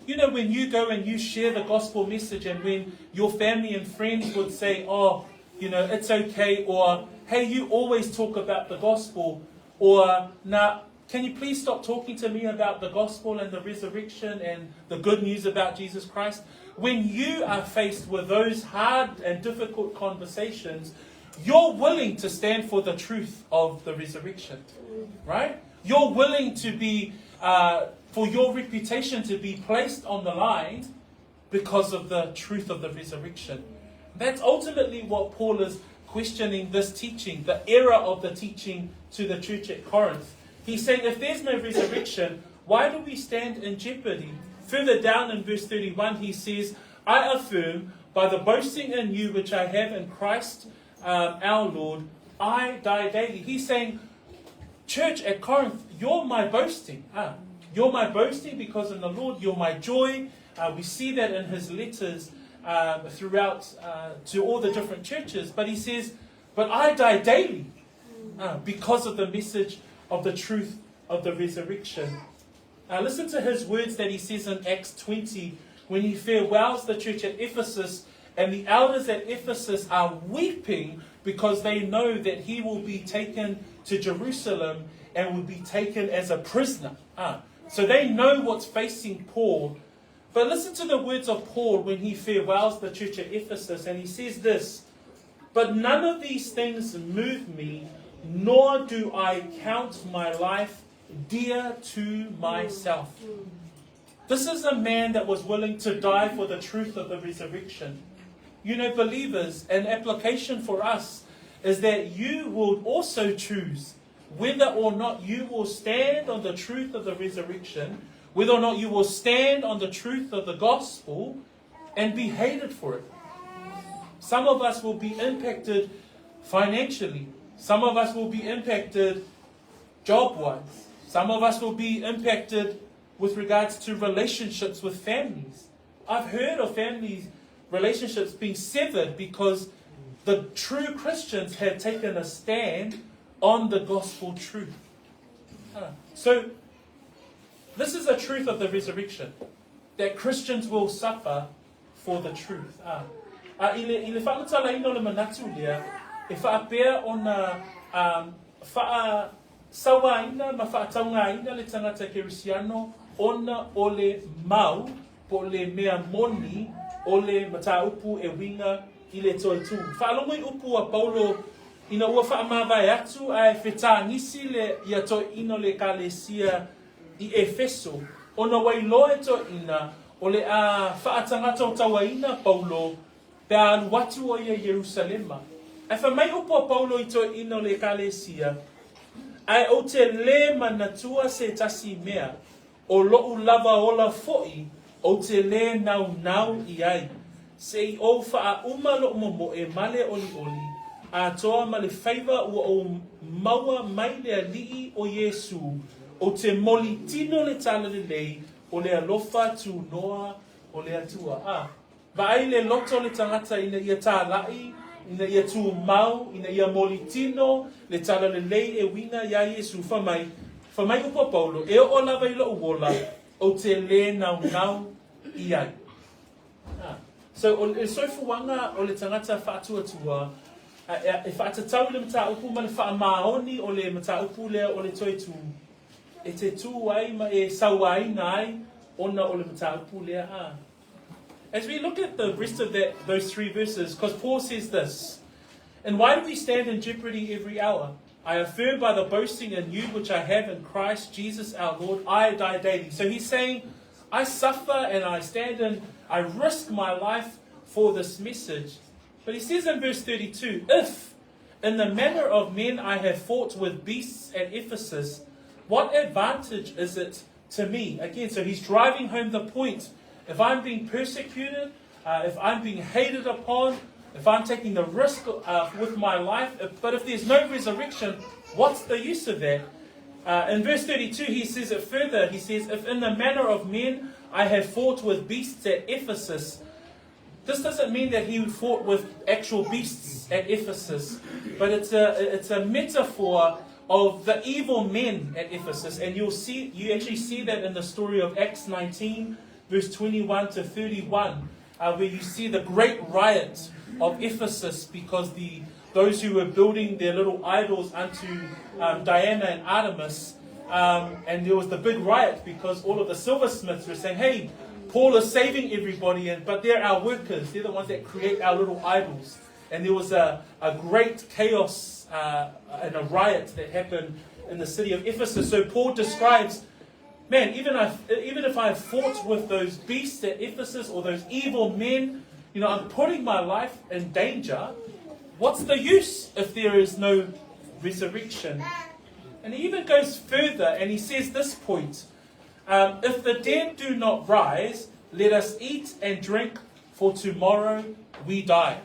you know, when you go and you share the gospel message, and when your family and friends would say, Oh, you know, it's okay, or hey, you always talk about the gospel, or now, can you please stop talking to me about the gospel and the resurrection and the good news about Jesus Christ? When you are faced with those hard and difficult conversations, you're willing to stand for the truth of the resurrection, right? You're willing to be, uh, for your reputation to be placed on the line because of the truth of the resurrection. That's ultimately what Paul is questioning this teaching, the error of the teaching to the church at Corinth. He's saying if there's no resurrection, why do we stand in jeopardy? Further down in verse 31, he says, I affirm by the boasting in you which I have in Christ um, our Lord, I die daily. He's saying, Church at Corinth, you're my boasting. Ah, you're my boasting because in the Lord you're my joy. Uh, we see that in his letters um, throughout uh, to all the different churches. But he says, But I die daily uh, because of the message of the truth of the resurrection. Uh, listen to his words that he says in Acts 20 when he farewells the church at Ephesus, and the elders at Ephesus are weeping because they know that he will be taken to Jerusalem and will be taken as a prisoner. Ah, so they know what's facing Paul. But listen to the words of Paul when he farewells the church at Ephesus, and he says this But none of these things move me, nor do I count my life dear to myself. This is a man that was willing to die for the truth of the resurrection. you know, believers, an application for us is that you will also choose whether or not you will stand on the truth of the resurrection, whether or not you will stand on the truth of the gospel and be hated for it. Some of us will be impacted financially. Some of us will be impacted job wise. Some of us will be impacted with regards to relationships with families. I've heard of families relationships being severed because the true Christians have taken a stand on the gospel truth. So, this is a truth of the resurrection that Christians will suffer for the truth. Ah. A i le, i le faamatalaina o le manatu lea, e faapea ona um, faasauaina ma faataugaina le tagata Kerisiano ona o le mau po o le mea moni o le mataupu e uiga i le toe tū. Faalogo i upu a Paulo ina ua faamavae atu ae fetāgisi le ia toeaina o le Ekalesia i Efeso, ona ua iloa e toeaina o le a faatagataotauaina Paulo pe a alu atu ʻo ia i Ierusalema. Ae fai mai upu a Paulo i toeaina o le Ekalesia, Ae ou te lē manatua se tasi mea, ʻO loʻu lava ola foʻi ou te lē naunau i ai, se i ou faauma loʻu momoe ma le ʻoliʻoli, atoa ma le faiva ua ou maua mai le Aliʻi ʻo Iesū, ou te moli tino le talalelei o le alofa tūnoa o le Atua. A, vaai le loto o le tagata ina ia tālaʻi, ina ia tumau, ina ia moli tino le talalelei e uiga iā Iesū, fai mai, fai mai upu a Paulo, e oo lava i loʻu ola, ou te lē naunau i ai. Ah. So, o le soifuaga o le tagata faatuatua, e faatatau i le mataupu ma le faamaoni o le mataupu lea o le toe tū, e te tū ai ma e sauaina ai ona o le mataupu lea. Ah. As we look at the rest of that, those three verses, because Paul says this, And why do we stand in jeopardy every hour? I affirm by the boasting in you which I have in Christ Jesus our Lord, I die daily. So he's saying, I suffer and I stand in, I risk my life for this message. But he says in verse 32, If in the manner of men I have fought with beasts at Ephesus, what advantage is it to me? Again, so he's driving home the point. If I'm being persecuted, uh, if I'm being hated upon, if I'm taking the risk uh, with my life, if, but if there's no resurrection, what's the use of that? Uh, in verse 32, he says it further. He says, If in the manner of men I have fought with beasts at Ephesus, this doesn't mean that he fought with actual beasts at Ephesus, but it's a, it's a metaphor of the evil men at Ephesus. And you'll see, you actually see that in the story of Acts 19, verse 21 to 31, uh, where you see the great riot of Ephesus because the those who were building their little idols unto um, Diana and Artemis, um, and there was the big riot because all of the silversmiths were saying, hey, Paul is saving everybody, and, but they're our workers. They're the ones that create our little idols. And there was a, a great chaos uh, and a riot that happened in the city of Ephesus. So Paul describes, man, even if, even if I fought with those beasts at Ephesus or those evil men, you know, I'm putting my life in danger. What's the use if there is no resurrection? And he even goes further and he says this point um, If the dead do not rise, let us eat and drink, for tomorrow we die.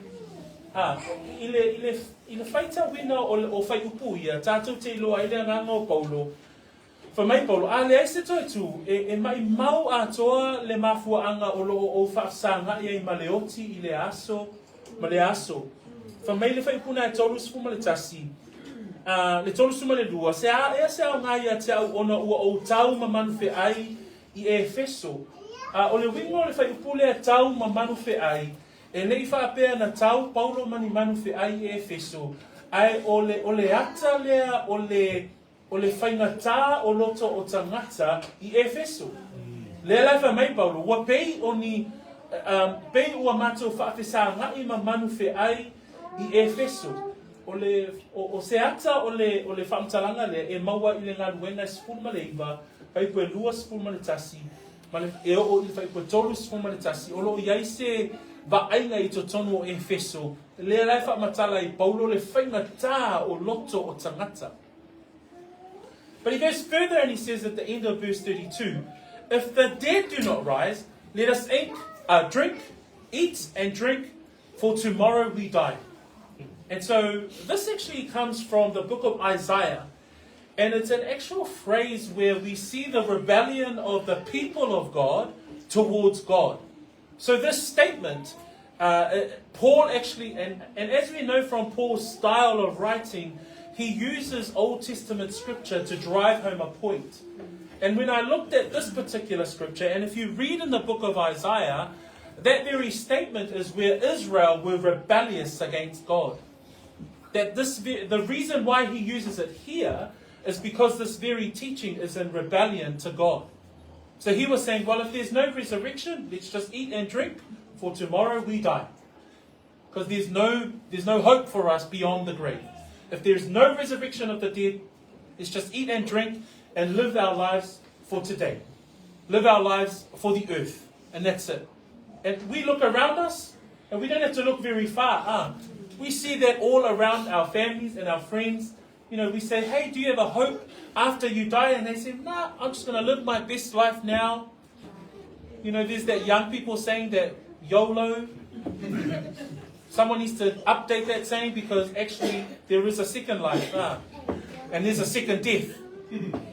Ah, i le, i le, i le faitauina o, o whaiupu ia, tātou te iloa i le anganga o Paulo, Fai mai Paulo, A leai se toe tū, e, e maʻimau atoa le mafuaʻaga o loo ou faafesagaʻi ai ma le oti i le aso ma le aso. Fai mai le faipuna e 31, a, le 32, Se a ea se aoga ia te au ona ua ou tau ma manufeʻai i Efeso. A, o le uiga o le faiupu lea tau ma manufeʻai, e leʻi faapea na tau Paulo ma ni manufeʻai i Efeso, ae o le, o le ata lea o le, o le faigata o loto o tagata i Efeso. Lea la e fai mai Paulo, ua pei o ni, um, pei ua matou faafesagaʻi ma manufeʻai i Efeso. O le, o, o se ata o le, o le faamatalaga lea e maua i le galuega e 19, faipu e 21, ma le, e oo i le faipu e 31, o loo i ai se vaaiga i totonu o Efeso, lea la e faamatala ai Paulo le faigata o loto o tagata. But he goes further and he says at the end of verse 32, If the dead do not rise, let us ink, drink, eat and drink, for tomorrow we die. And so this actually comes from the book of Isaiah. And it's an actual phrase where we see the rebellion of the people of God towards God. So this statement, Paul actually, and, and as we know from Paul's style of writing, he uses Old Testament scripture to drive home a point. And when I looked at this particular scripture, and if you read in the book of Isaiah, that very statement is where Israel were rebellious against God. That this the reason why he uses it here is because this very teaching is in rebellion to God. So he was saying, well, if there's no resurrection, let's just eat and drink, for tomorrow we die. Because there's no, there's no hope for us beyond the grave. If there's no resurrection of the dead, let's just eat and drink and live our lives for today. Live our lives for the earth. And that's it. And we look around us, and we don't have to look very far. Huh? We see that all around our families and our friends. You know, we say, hey, do you have a hope after you die? And they say, nah, I'm just going to live my best life now. You know, there's that young people saying that YOLO. Someone needs to update that saying because actually there is a second life, huh? And there's a second death.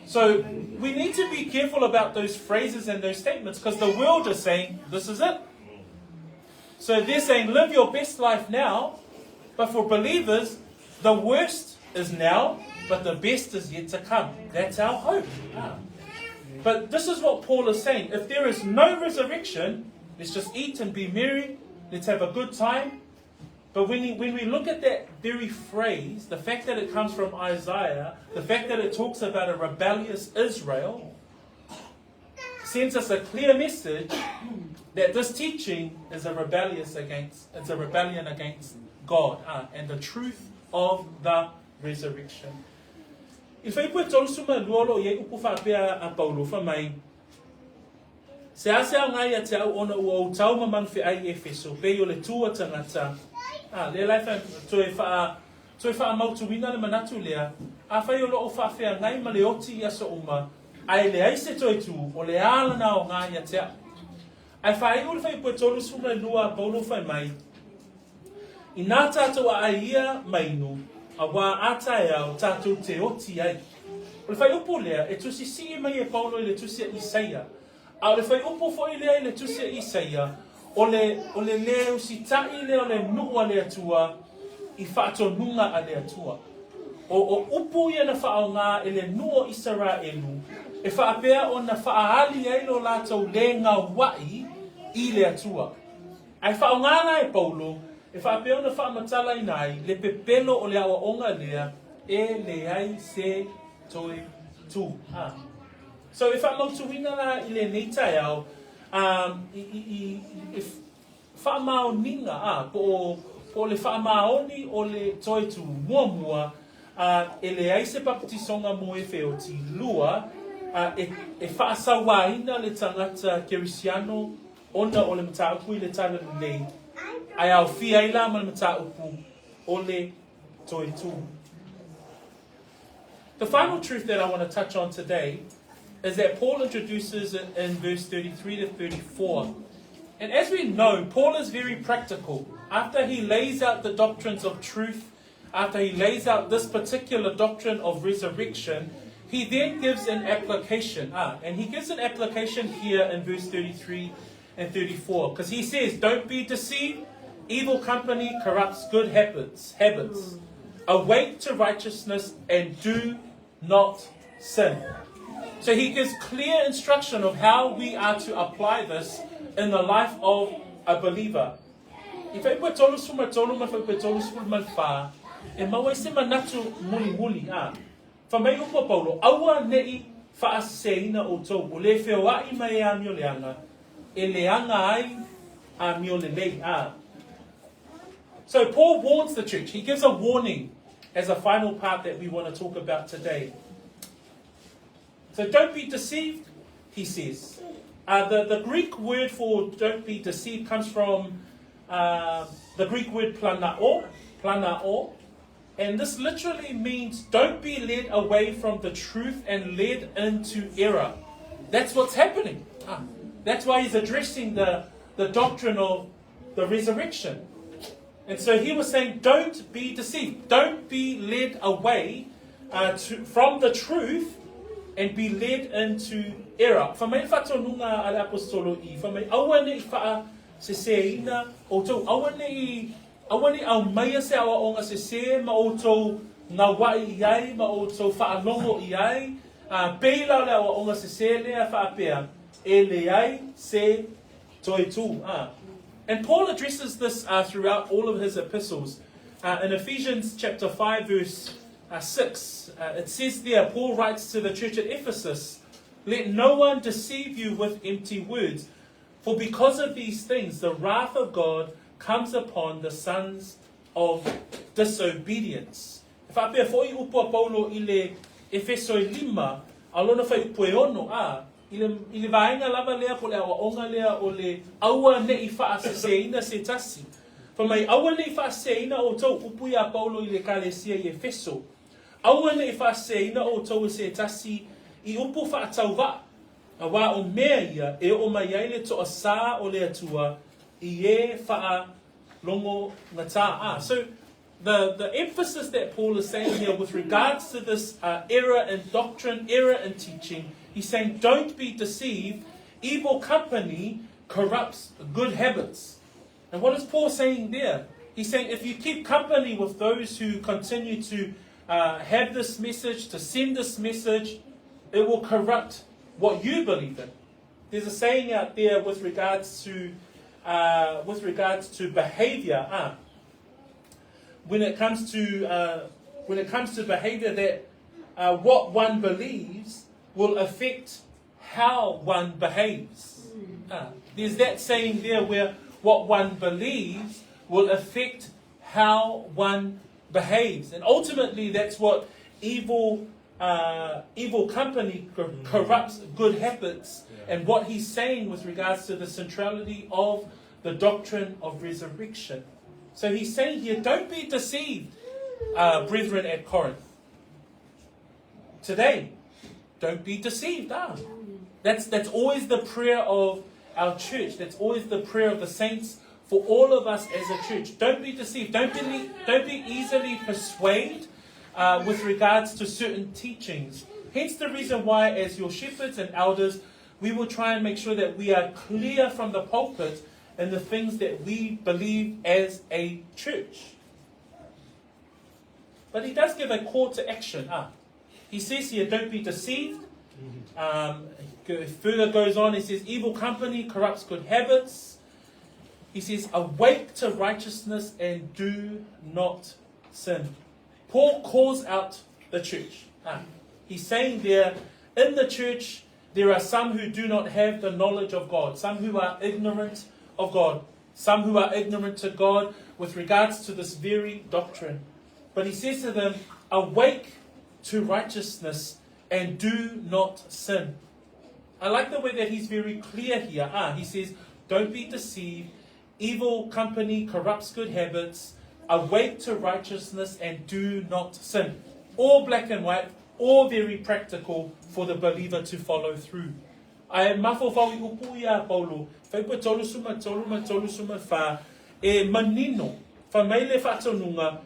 So we need to be careful about those phrases and those statements because the world is saying this is it. So they're saying live your best life now, but for believers, the worst is now, but the best is yet to come. That's our hope. Ah. But this is what Paul is saying. If there is no resurrection, let's just eat and be merry. Let's have a good time. But when, he, when we look at that very phrase, the fact that it comes from Isaiah, the fact that it talks about a rebellious Israel, sends us a clear message that this teaching is a rebellious against, it's a rebellion against God and the truth of the resurrection. I fuaiupu e 32 o lo o i ai upu faapea a Paulo fai mai, Se a se aoga ia te a'u ona ua ou tau ma manufe'ai i Efeso, pei o le tu a tagata, a, lea la e fai, toe faa, toe faamautuina le manatu lea, afai o lo o faafeagai ma le oti i aso uma, a e leai se toe tu, o le a lana aoga ia te a'u? Ae faaiu le fuaiupu e 32 a Paulo fai mai, Inā tātou a'ai ia ma inu, auā a taeao tātou te oti ai. O le fuaiupu lea, e tusi sii mai e Paulo i le tusi a Isaia, a o le fuaiupu foi lea i le tusi a Isaia, o le, o le lē usita'i lea o le nuu a le Atua i faatonuga a le Atua. O, o upu ia na faaaogā e le nuu o Isaraelu e faapea ona faaali ai lo latou lē gaua'i i le Atua. Ae faaaoga la e Paulo e faapea ona faamatalaina ai le pepelo o le aoaoga lea e leai se toe tu. Ha. So e faamautuina la i lenei taeao um, i, i, i, i faamaoniga, a, po o, po o le faamaoni o le toe tu. Muamua, a, e leai se papatisoga mo e feoti. Lua, a, e, e faasauāina le tagata Kerisiano ona o le mataupu i le Talalelei, ae aofia ai la ma le mataupu o le toe tu. The final truth that I want to touch on today is that Paul introduces it in verse 33 to 34. And as we know, Paul is very practical. After he lays out the doctrines of truth, after he lays out this particular doctrine of resurrection, he then gives an application. Ah, and he gives an application here in verse 33 and 34. Because he says, Don't be deceived. Evil company corrupts good habits. habits. Awake to righteousness and do not sin. So he gives clear instruction of how we are to apply this in the life of a believer. I fuaiupu e 33 ma le fuaiupu e 34, e maua ai se manatu mulimuli, ā, fai mai upu a Paulo, Aua neʻi faaseseina ʻoutou, ua lē feoaʻi mai e amio leaga, e leaga ai amio lelei, ā. So Paul warns the church. He gives a warning as a final part that we want to talk about today. So don't be deceived, he says. Uh, the, the Greek word for don't be deceived comes from the Greek word planao, planao, and this literally means don't be led away from the truth and led into error. That's what's happening. Ah, that's why he's addressing the, the doctrine of the resurrection. And so he was saying, don't be deceived. Don't be led away uh, to, from the truth and be led into error. Fa mai whatonunga a le apostolo i, fa mai aua ne i whaa se seina, o tau aua ne i, aua ne au maia se awa onga se se ma o tau ngā wai i ai, ma o tau whaalongo i ai, uh, peila le awa onga se se lea whaapea, e le ai se toi tū. Ah. And Paul addresses this uh, throughout all of his epistles. Uh, in Ephesians chapter 5, verse uh, 6, uh, it says there, Paul writes to the church at Ephesus, Let no one deceive you with empty words, for because of these things the wrath of God comes upon the sons of disobedience. E whaapea foi upu a Paulo i le Efeso e lima, a lona whai upu e ono, a, i le, i le vaega lava lea po le aoaoga lea o le aua neʻi faaseseina se tasi. Fai mai, aua neʻi faaseseina outou, upu iā Paulo i le Ekalesia i Efeso. Aua neʻi faaseseina outou e se tasi i upu faatauvaa, auā o mea ia e oo mai ai le toasā o le Atua i e faalogogata. A, so, the, the emphasis that Paul is saying here with regards to this uh, error in doctrine, error in teaching, he's saying don't be deceived. Evil company corrupts good habits. And what is Paul saying there? He's saying if you keep company with those who continue to uh, have this message, to send this message, it will corrupt what you believe in. There's a saying out there with regards to uh, with regards to behavior. Uh, when it comes to uh, when it comes to behavior that uh, what one believes will affect how one behaves. Uh, there's that saying there where what one believes will affect how one behaves. And ultimately, that's what evil, uh, evil company mm. corrupts good habits. Yeah. And what he's saying with regards to the centrality of the doctrine of resurrection. So he's saying here, don't be deceived, uh, brethren at Corinth. Today, don't be deceived. Ah. That's, that's always the prayer of our church. That's always the prayer of the saints for all of us as a church. Don't be deceived. Don't be, don't be easily persuaded uh, with regards to certain teachings. Hence the reason why, as your shepherds and elders, we will try and make sure that we are clear from the pulpit in the things that we believe as a church. But he does give a call to action. Ah, he says here, don't be deceived. Um, further goes on, he says, evil company corrupts good habits. He says, awake to righteousness and do not sin. Paul calls out the church. Ah, he's saying there, in the church, there are some who do not have the knowledge of God, some who are ignorant of God, some who are ignorant to God with regards to this very doctrine. But he says to them, Awake to righteousness and do not sin. I like the way that he's very clear here. Ah, he says, Don't be deceived. Evil company corrupts good habits. Awake to righteousness and do not sin. All black and white, all very practical for the believer to follow through. Ae mafaufau i upu ia Paulo, whai po tolu suma tolu ma tolu suma wha, e manino, wha mai le whaatonuga,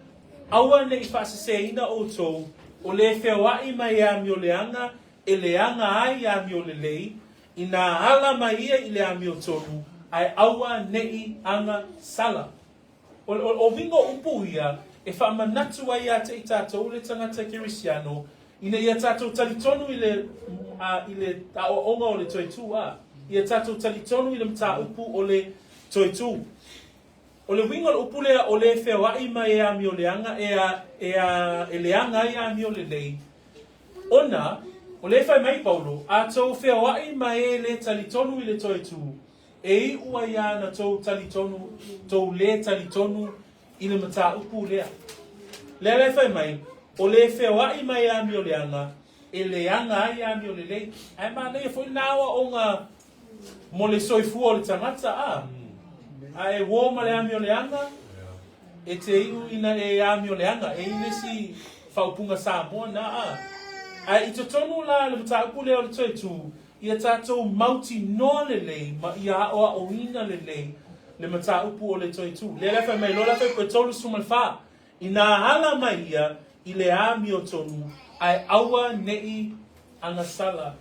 aua ne i whaaseseina outou, o le feoai mai amioleaga e leaga ai amiolelei, inā ala mai ia i le amiotonu, ae aua neʻi aga sala. O, o, o wingo upu ia e whaamanatu ai ia te i tātou le tangata Kerisiano, ina ia tātou talitonu i le, a, i le aoaoga o le toetū, a, ia tātou talitonu i le mataupu o le toetū. O le uiga o le upu lea o le feoai mai e amioleaga e a, e a, e leaga ai amiolelei, ona, o lea e fai mai Paulo, a tou feoai ma e le talitonu i le toetū, e iu ai ana tou talitonu, tou le talitonu i le mataupu lea. Lea la e fai mai, o le feoai mai e amioleaga, e leaga ai amiolelei. Ae manaia foi lena aoaoga mo le soifua o le tagata, a. A e uō ma le amioleaga, e te iu ina e amioleaga, e i le isi faaupuga Samoa na, a. Ae i totonu la le mataupu lea o le toe tū, ia tatou mautinoa lelei ma ia aoaoina lelei le mataupu o le toe tū. Lea la e fai mai loa la fai koe 34, Inā ala mai ia i le amiotonu, ae aua neʻi agasala.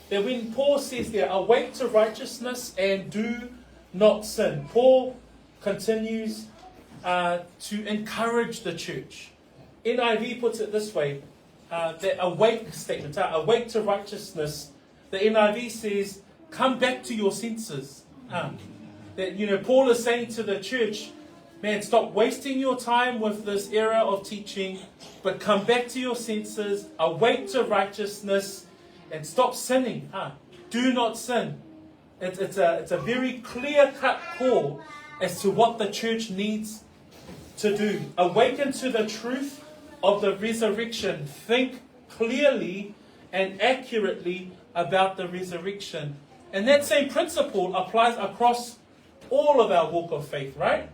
That when Paul says there, awake to righteousness and do not sin, Paul continues uh, to encourage the church. NIV puts it this way, uh, that awake statement, uh, awake to righteousness, the NIV says, come back to your senses. Uh, that, you know, Paul is saying to the church, man, stop wasting your time with this era of teaching, but come back to your senses, awake to righteousness, and stop sinning. Huh? Do not sin. It's, it's, a, it's a very clear cut call as to what the church needs to do. Awaken to the truth of the resurrection. Think clearly and accurately about the resurrection. And that same principle applies across all of our walk of faith, right?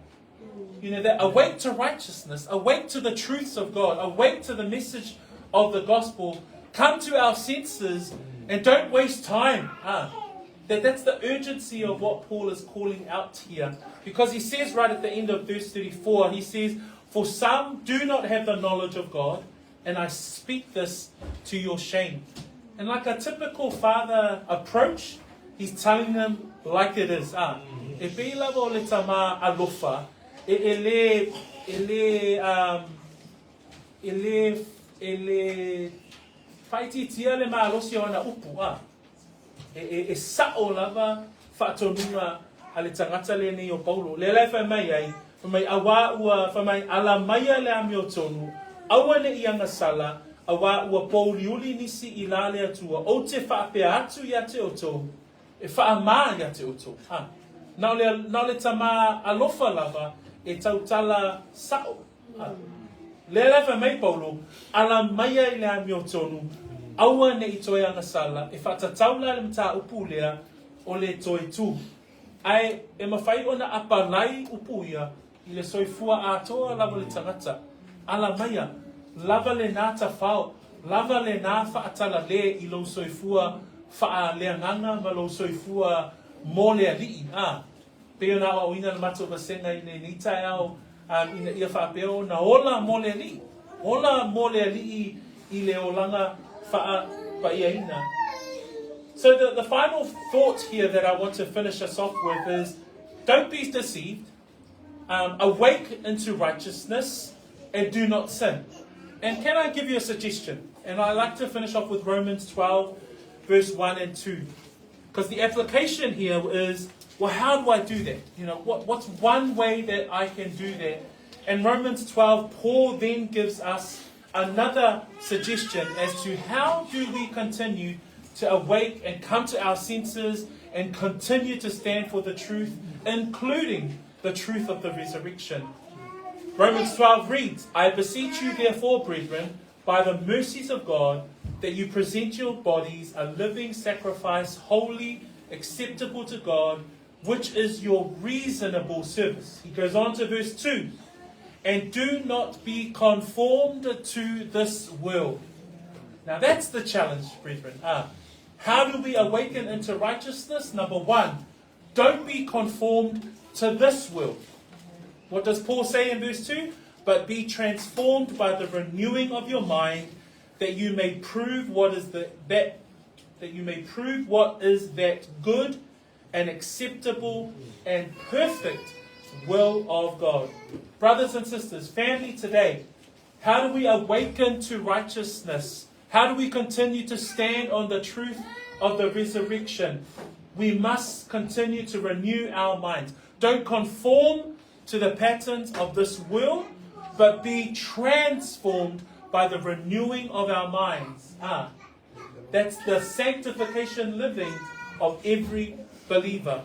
You know, that awake to righteousness, awake to the truths of God, awake to the message of the gospel, come to our senses and don't waste time. Huh? That, that's the urgency of what Paul is calling out here. Because he says right at the end of verse 34, he says, For some do not have the knowledge of God, and I speak this to your shame. And like a typical father approach, he's telling them like it is. Ah, e pei lava o le tama alofa, e, e le, e le, um, e le, e le whaititia le malosi o ana upu. Ah. E, e, e sa'o lava faatonuga a le tagata lenei o Paulo. Lea la e fai mai ai, fai mai, auā ua, fai mai, ala maia le amiotonu, aua ne i agasala, auā ua pōuliuli nisi i la le Atua, ou te faapea atu ia te outou, e faamā ia te outou. Ha. Na o le, na o le tama alofa lava e tautala sa'o. Ha. Lea la e fai mai Paulo, ala maia i le amiotonu, aua ne i toe agasala, e faatatau la le mataupu lea o le toe tū. Ae e mafai ona apalai upu ia i le soifua atoa lava o le tagata. Ala maia, lava lenā tafao, lava lenā faatalalē i lou soifua faaleagaga ma lou soifua mo le Alii, ā, Pei ona aoaoina le matou vasega i lenei taeao ina ia faapea ona ola mo le Alii. Ola mo le Alii i le olaga faapaiaina. So the, the final thought here that I want to finish us off with is don't be deceived. Um, awake into righteousness and do not sin. And can I give you a suggestion? And I like to finish off with Romans 12, verse 1 and 2. Because the application here is, well, how do I do that? You know, what, what's one way that I can do that? In Romans 12, Paul then gives us another suggestion as to how do we continue to awake and come to our senses and continue to stand for the truth, including the truth of the resurrection. Romans 12 reads, I beseech you, therefore, brethren, by the mercies of God, that you present your bodies a living sacrifice, holy, acceptable to God, which is your reasonable service. He goes on to verse 2 And do not be conformed to this world. Now that's the challenge, brethren. Ah, how do we awaken into righteousness? Number one, don't be conformed to this world. What does Paul say in verse 2? But be transformed by the renewing of your mind, that you may prove what is the that that you may prove what is that good and acceptable and perfect will of God. Brothers and sisters, family today, how do we awaken to righteousness? How do we continue to stand on the truth of the resurrection? We must continue to renew our minds. Don't conform to the patterns of this world, but be transformed by the renewing of our minds. Ah, that's the sanctification living of every believer.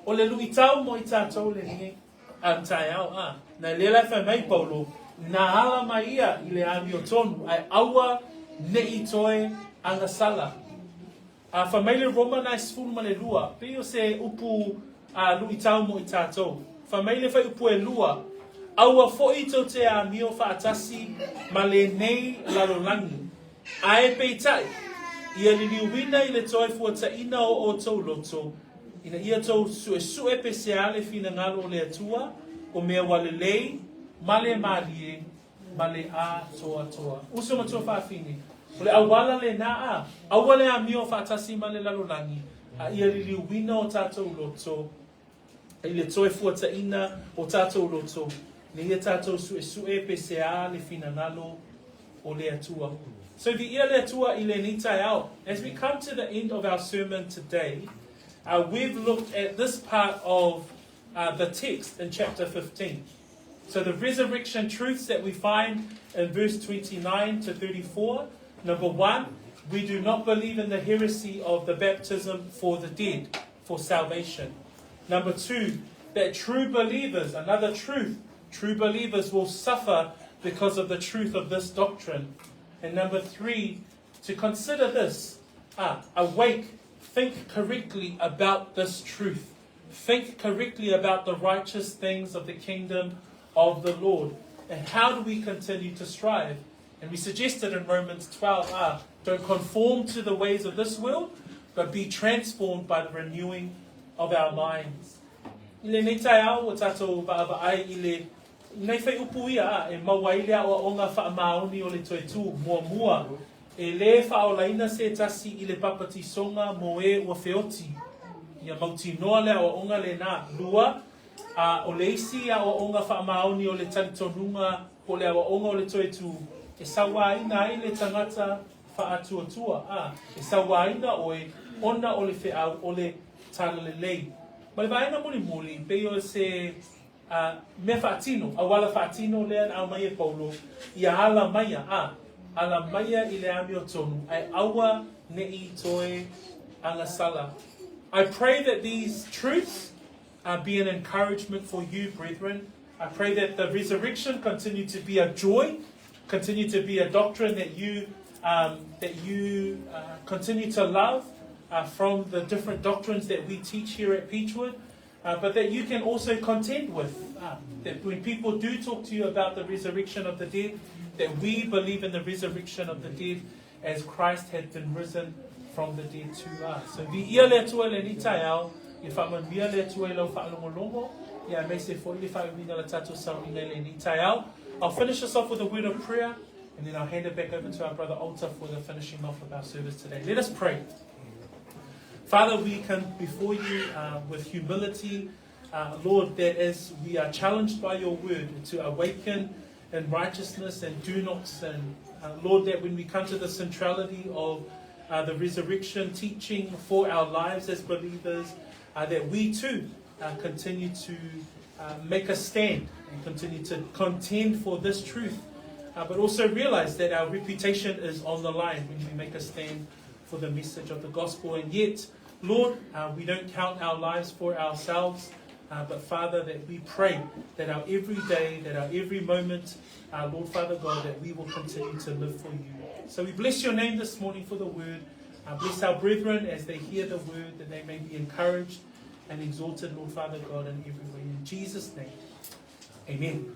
O le luitau mo i tātou le nei, um, taeao, ah. Na lea la whai mai Paulo, nā ala mai ia i le amio tonu, ai aua ne i toe agasala. A whai mai le Roma nai 12, pei o se upu luʻitau mo i tatou. Fai mai le fuaiupu e lua, Aua foi tou te amio faatasi ma lenei lalolagi, ae peitai, ia liliuina i le toe fuataina o outou loto, ina ia tou suesue pesea le finagalo o le Atua, o mea ua lelei ma le malie ma le atoatoa. Uso ma tuafafine, o le auala lenā a, aua le amio faatasi ma le lalolagi, a ia liliuina o tatou loto i le toe fuataina o tatou loto, ina ia tatou suesue pesea le finagalo o le Atua. So viia le Atua i lenei taeao. As we come to the end of our sermon today, we've looked at this part of the text in chapter 15. So the resurrection truths that we find in verse 29 to 34. Number one, we do not believe in the heresy of the baptism for the dead, for salvation. Number two, that true believers, another truth, true believers will suffer because of the truth of this doctrine. And number three, to consider this, awake, think correctly about this truth. Think correctly about the righteous things of the kingdom of the Lord. And how do we continue to strive? And we suggested in Romans 12, don't conform to the ways of this world, but be transformed by the renewing of our minds. I lenei taeao ua tatou vaavaai i le nei fuaiupu ia a, e maua ai le aoaoga faamaoni o le toe tū, muamua, e lē faaolaina se tasi i le papatisoga mo e ua feoti. Ia mautinoa le aoaoga lenā. Lua, a, o le isi aoaoga faamaoni o le talitonuga po o le aoaoga o le toe tū, e sauāina ai le tagata faatuatua, a, e sauāina oe ona o le feau o le Talalelei. Ma le vaega mulimuli, pei o se a, mea faatino, auala faatino lea na aumai e Paulo, ia ala maia, a, ala maia i le amiotonu, ae aua neʻi toe agasala. I pray that these truths be an encouragement for you, brethren. I pray that the resurrection continue to be a joy, continue to be a doctrine that you that you continue to love from the different doctrines that we teach here at Peachwood, but that you can also contend with. That when people do talk to you about the resurrection of the dead, that we believe in the resurrection of the dead as Christ had been risen from the dead to us. So viia le Atua i lenei taeao, ia faamanuia le Atua i lau faalogologo, ia aemaise foi le faauiina o le tatou sauniga i lenei taeao. I'll finish us off with a word of prayer and then I'll hand it back over to our brother Alta for the finishing off of our service today. Let us pray. Father, we come before you with humility, Lord, that as we are challenged by your word to awaken in righteousness and do not sin, Lord, that when we come to the centrality of the resurrection teaching for our lives as believers, that we too continue to make a stand and continue to contend for this truth, but also realize that our reputation is on the line when we make a stand for the message of the gospel. And yet, Lord, we don't count our lives for ourselves, but Father, that we pray that our every day, that our every moment, Lord Father God, that we will continue to live for you. So we bless your name this morning for the word. Bless our brethren as they hear the word, that they may be encouraged and exalted, Lord Father God, in every way. In Jesus' name, amen.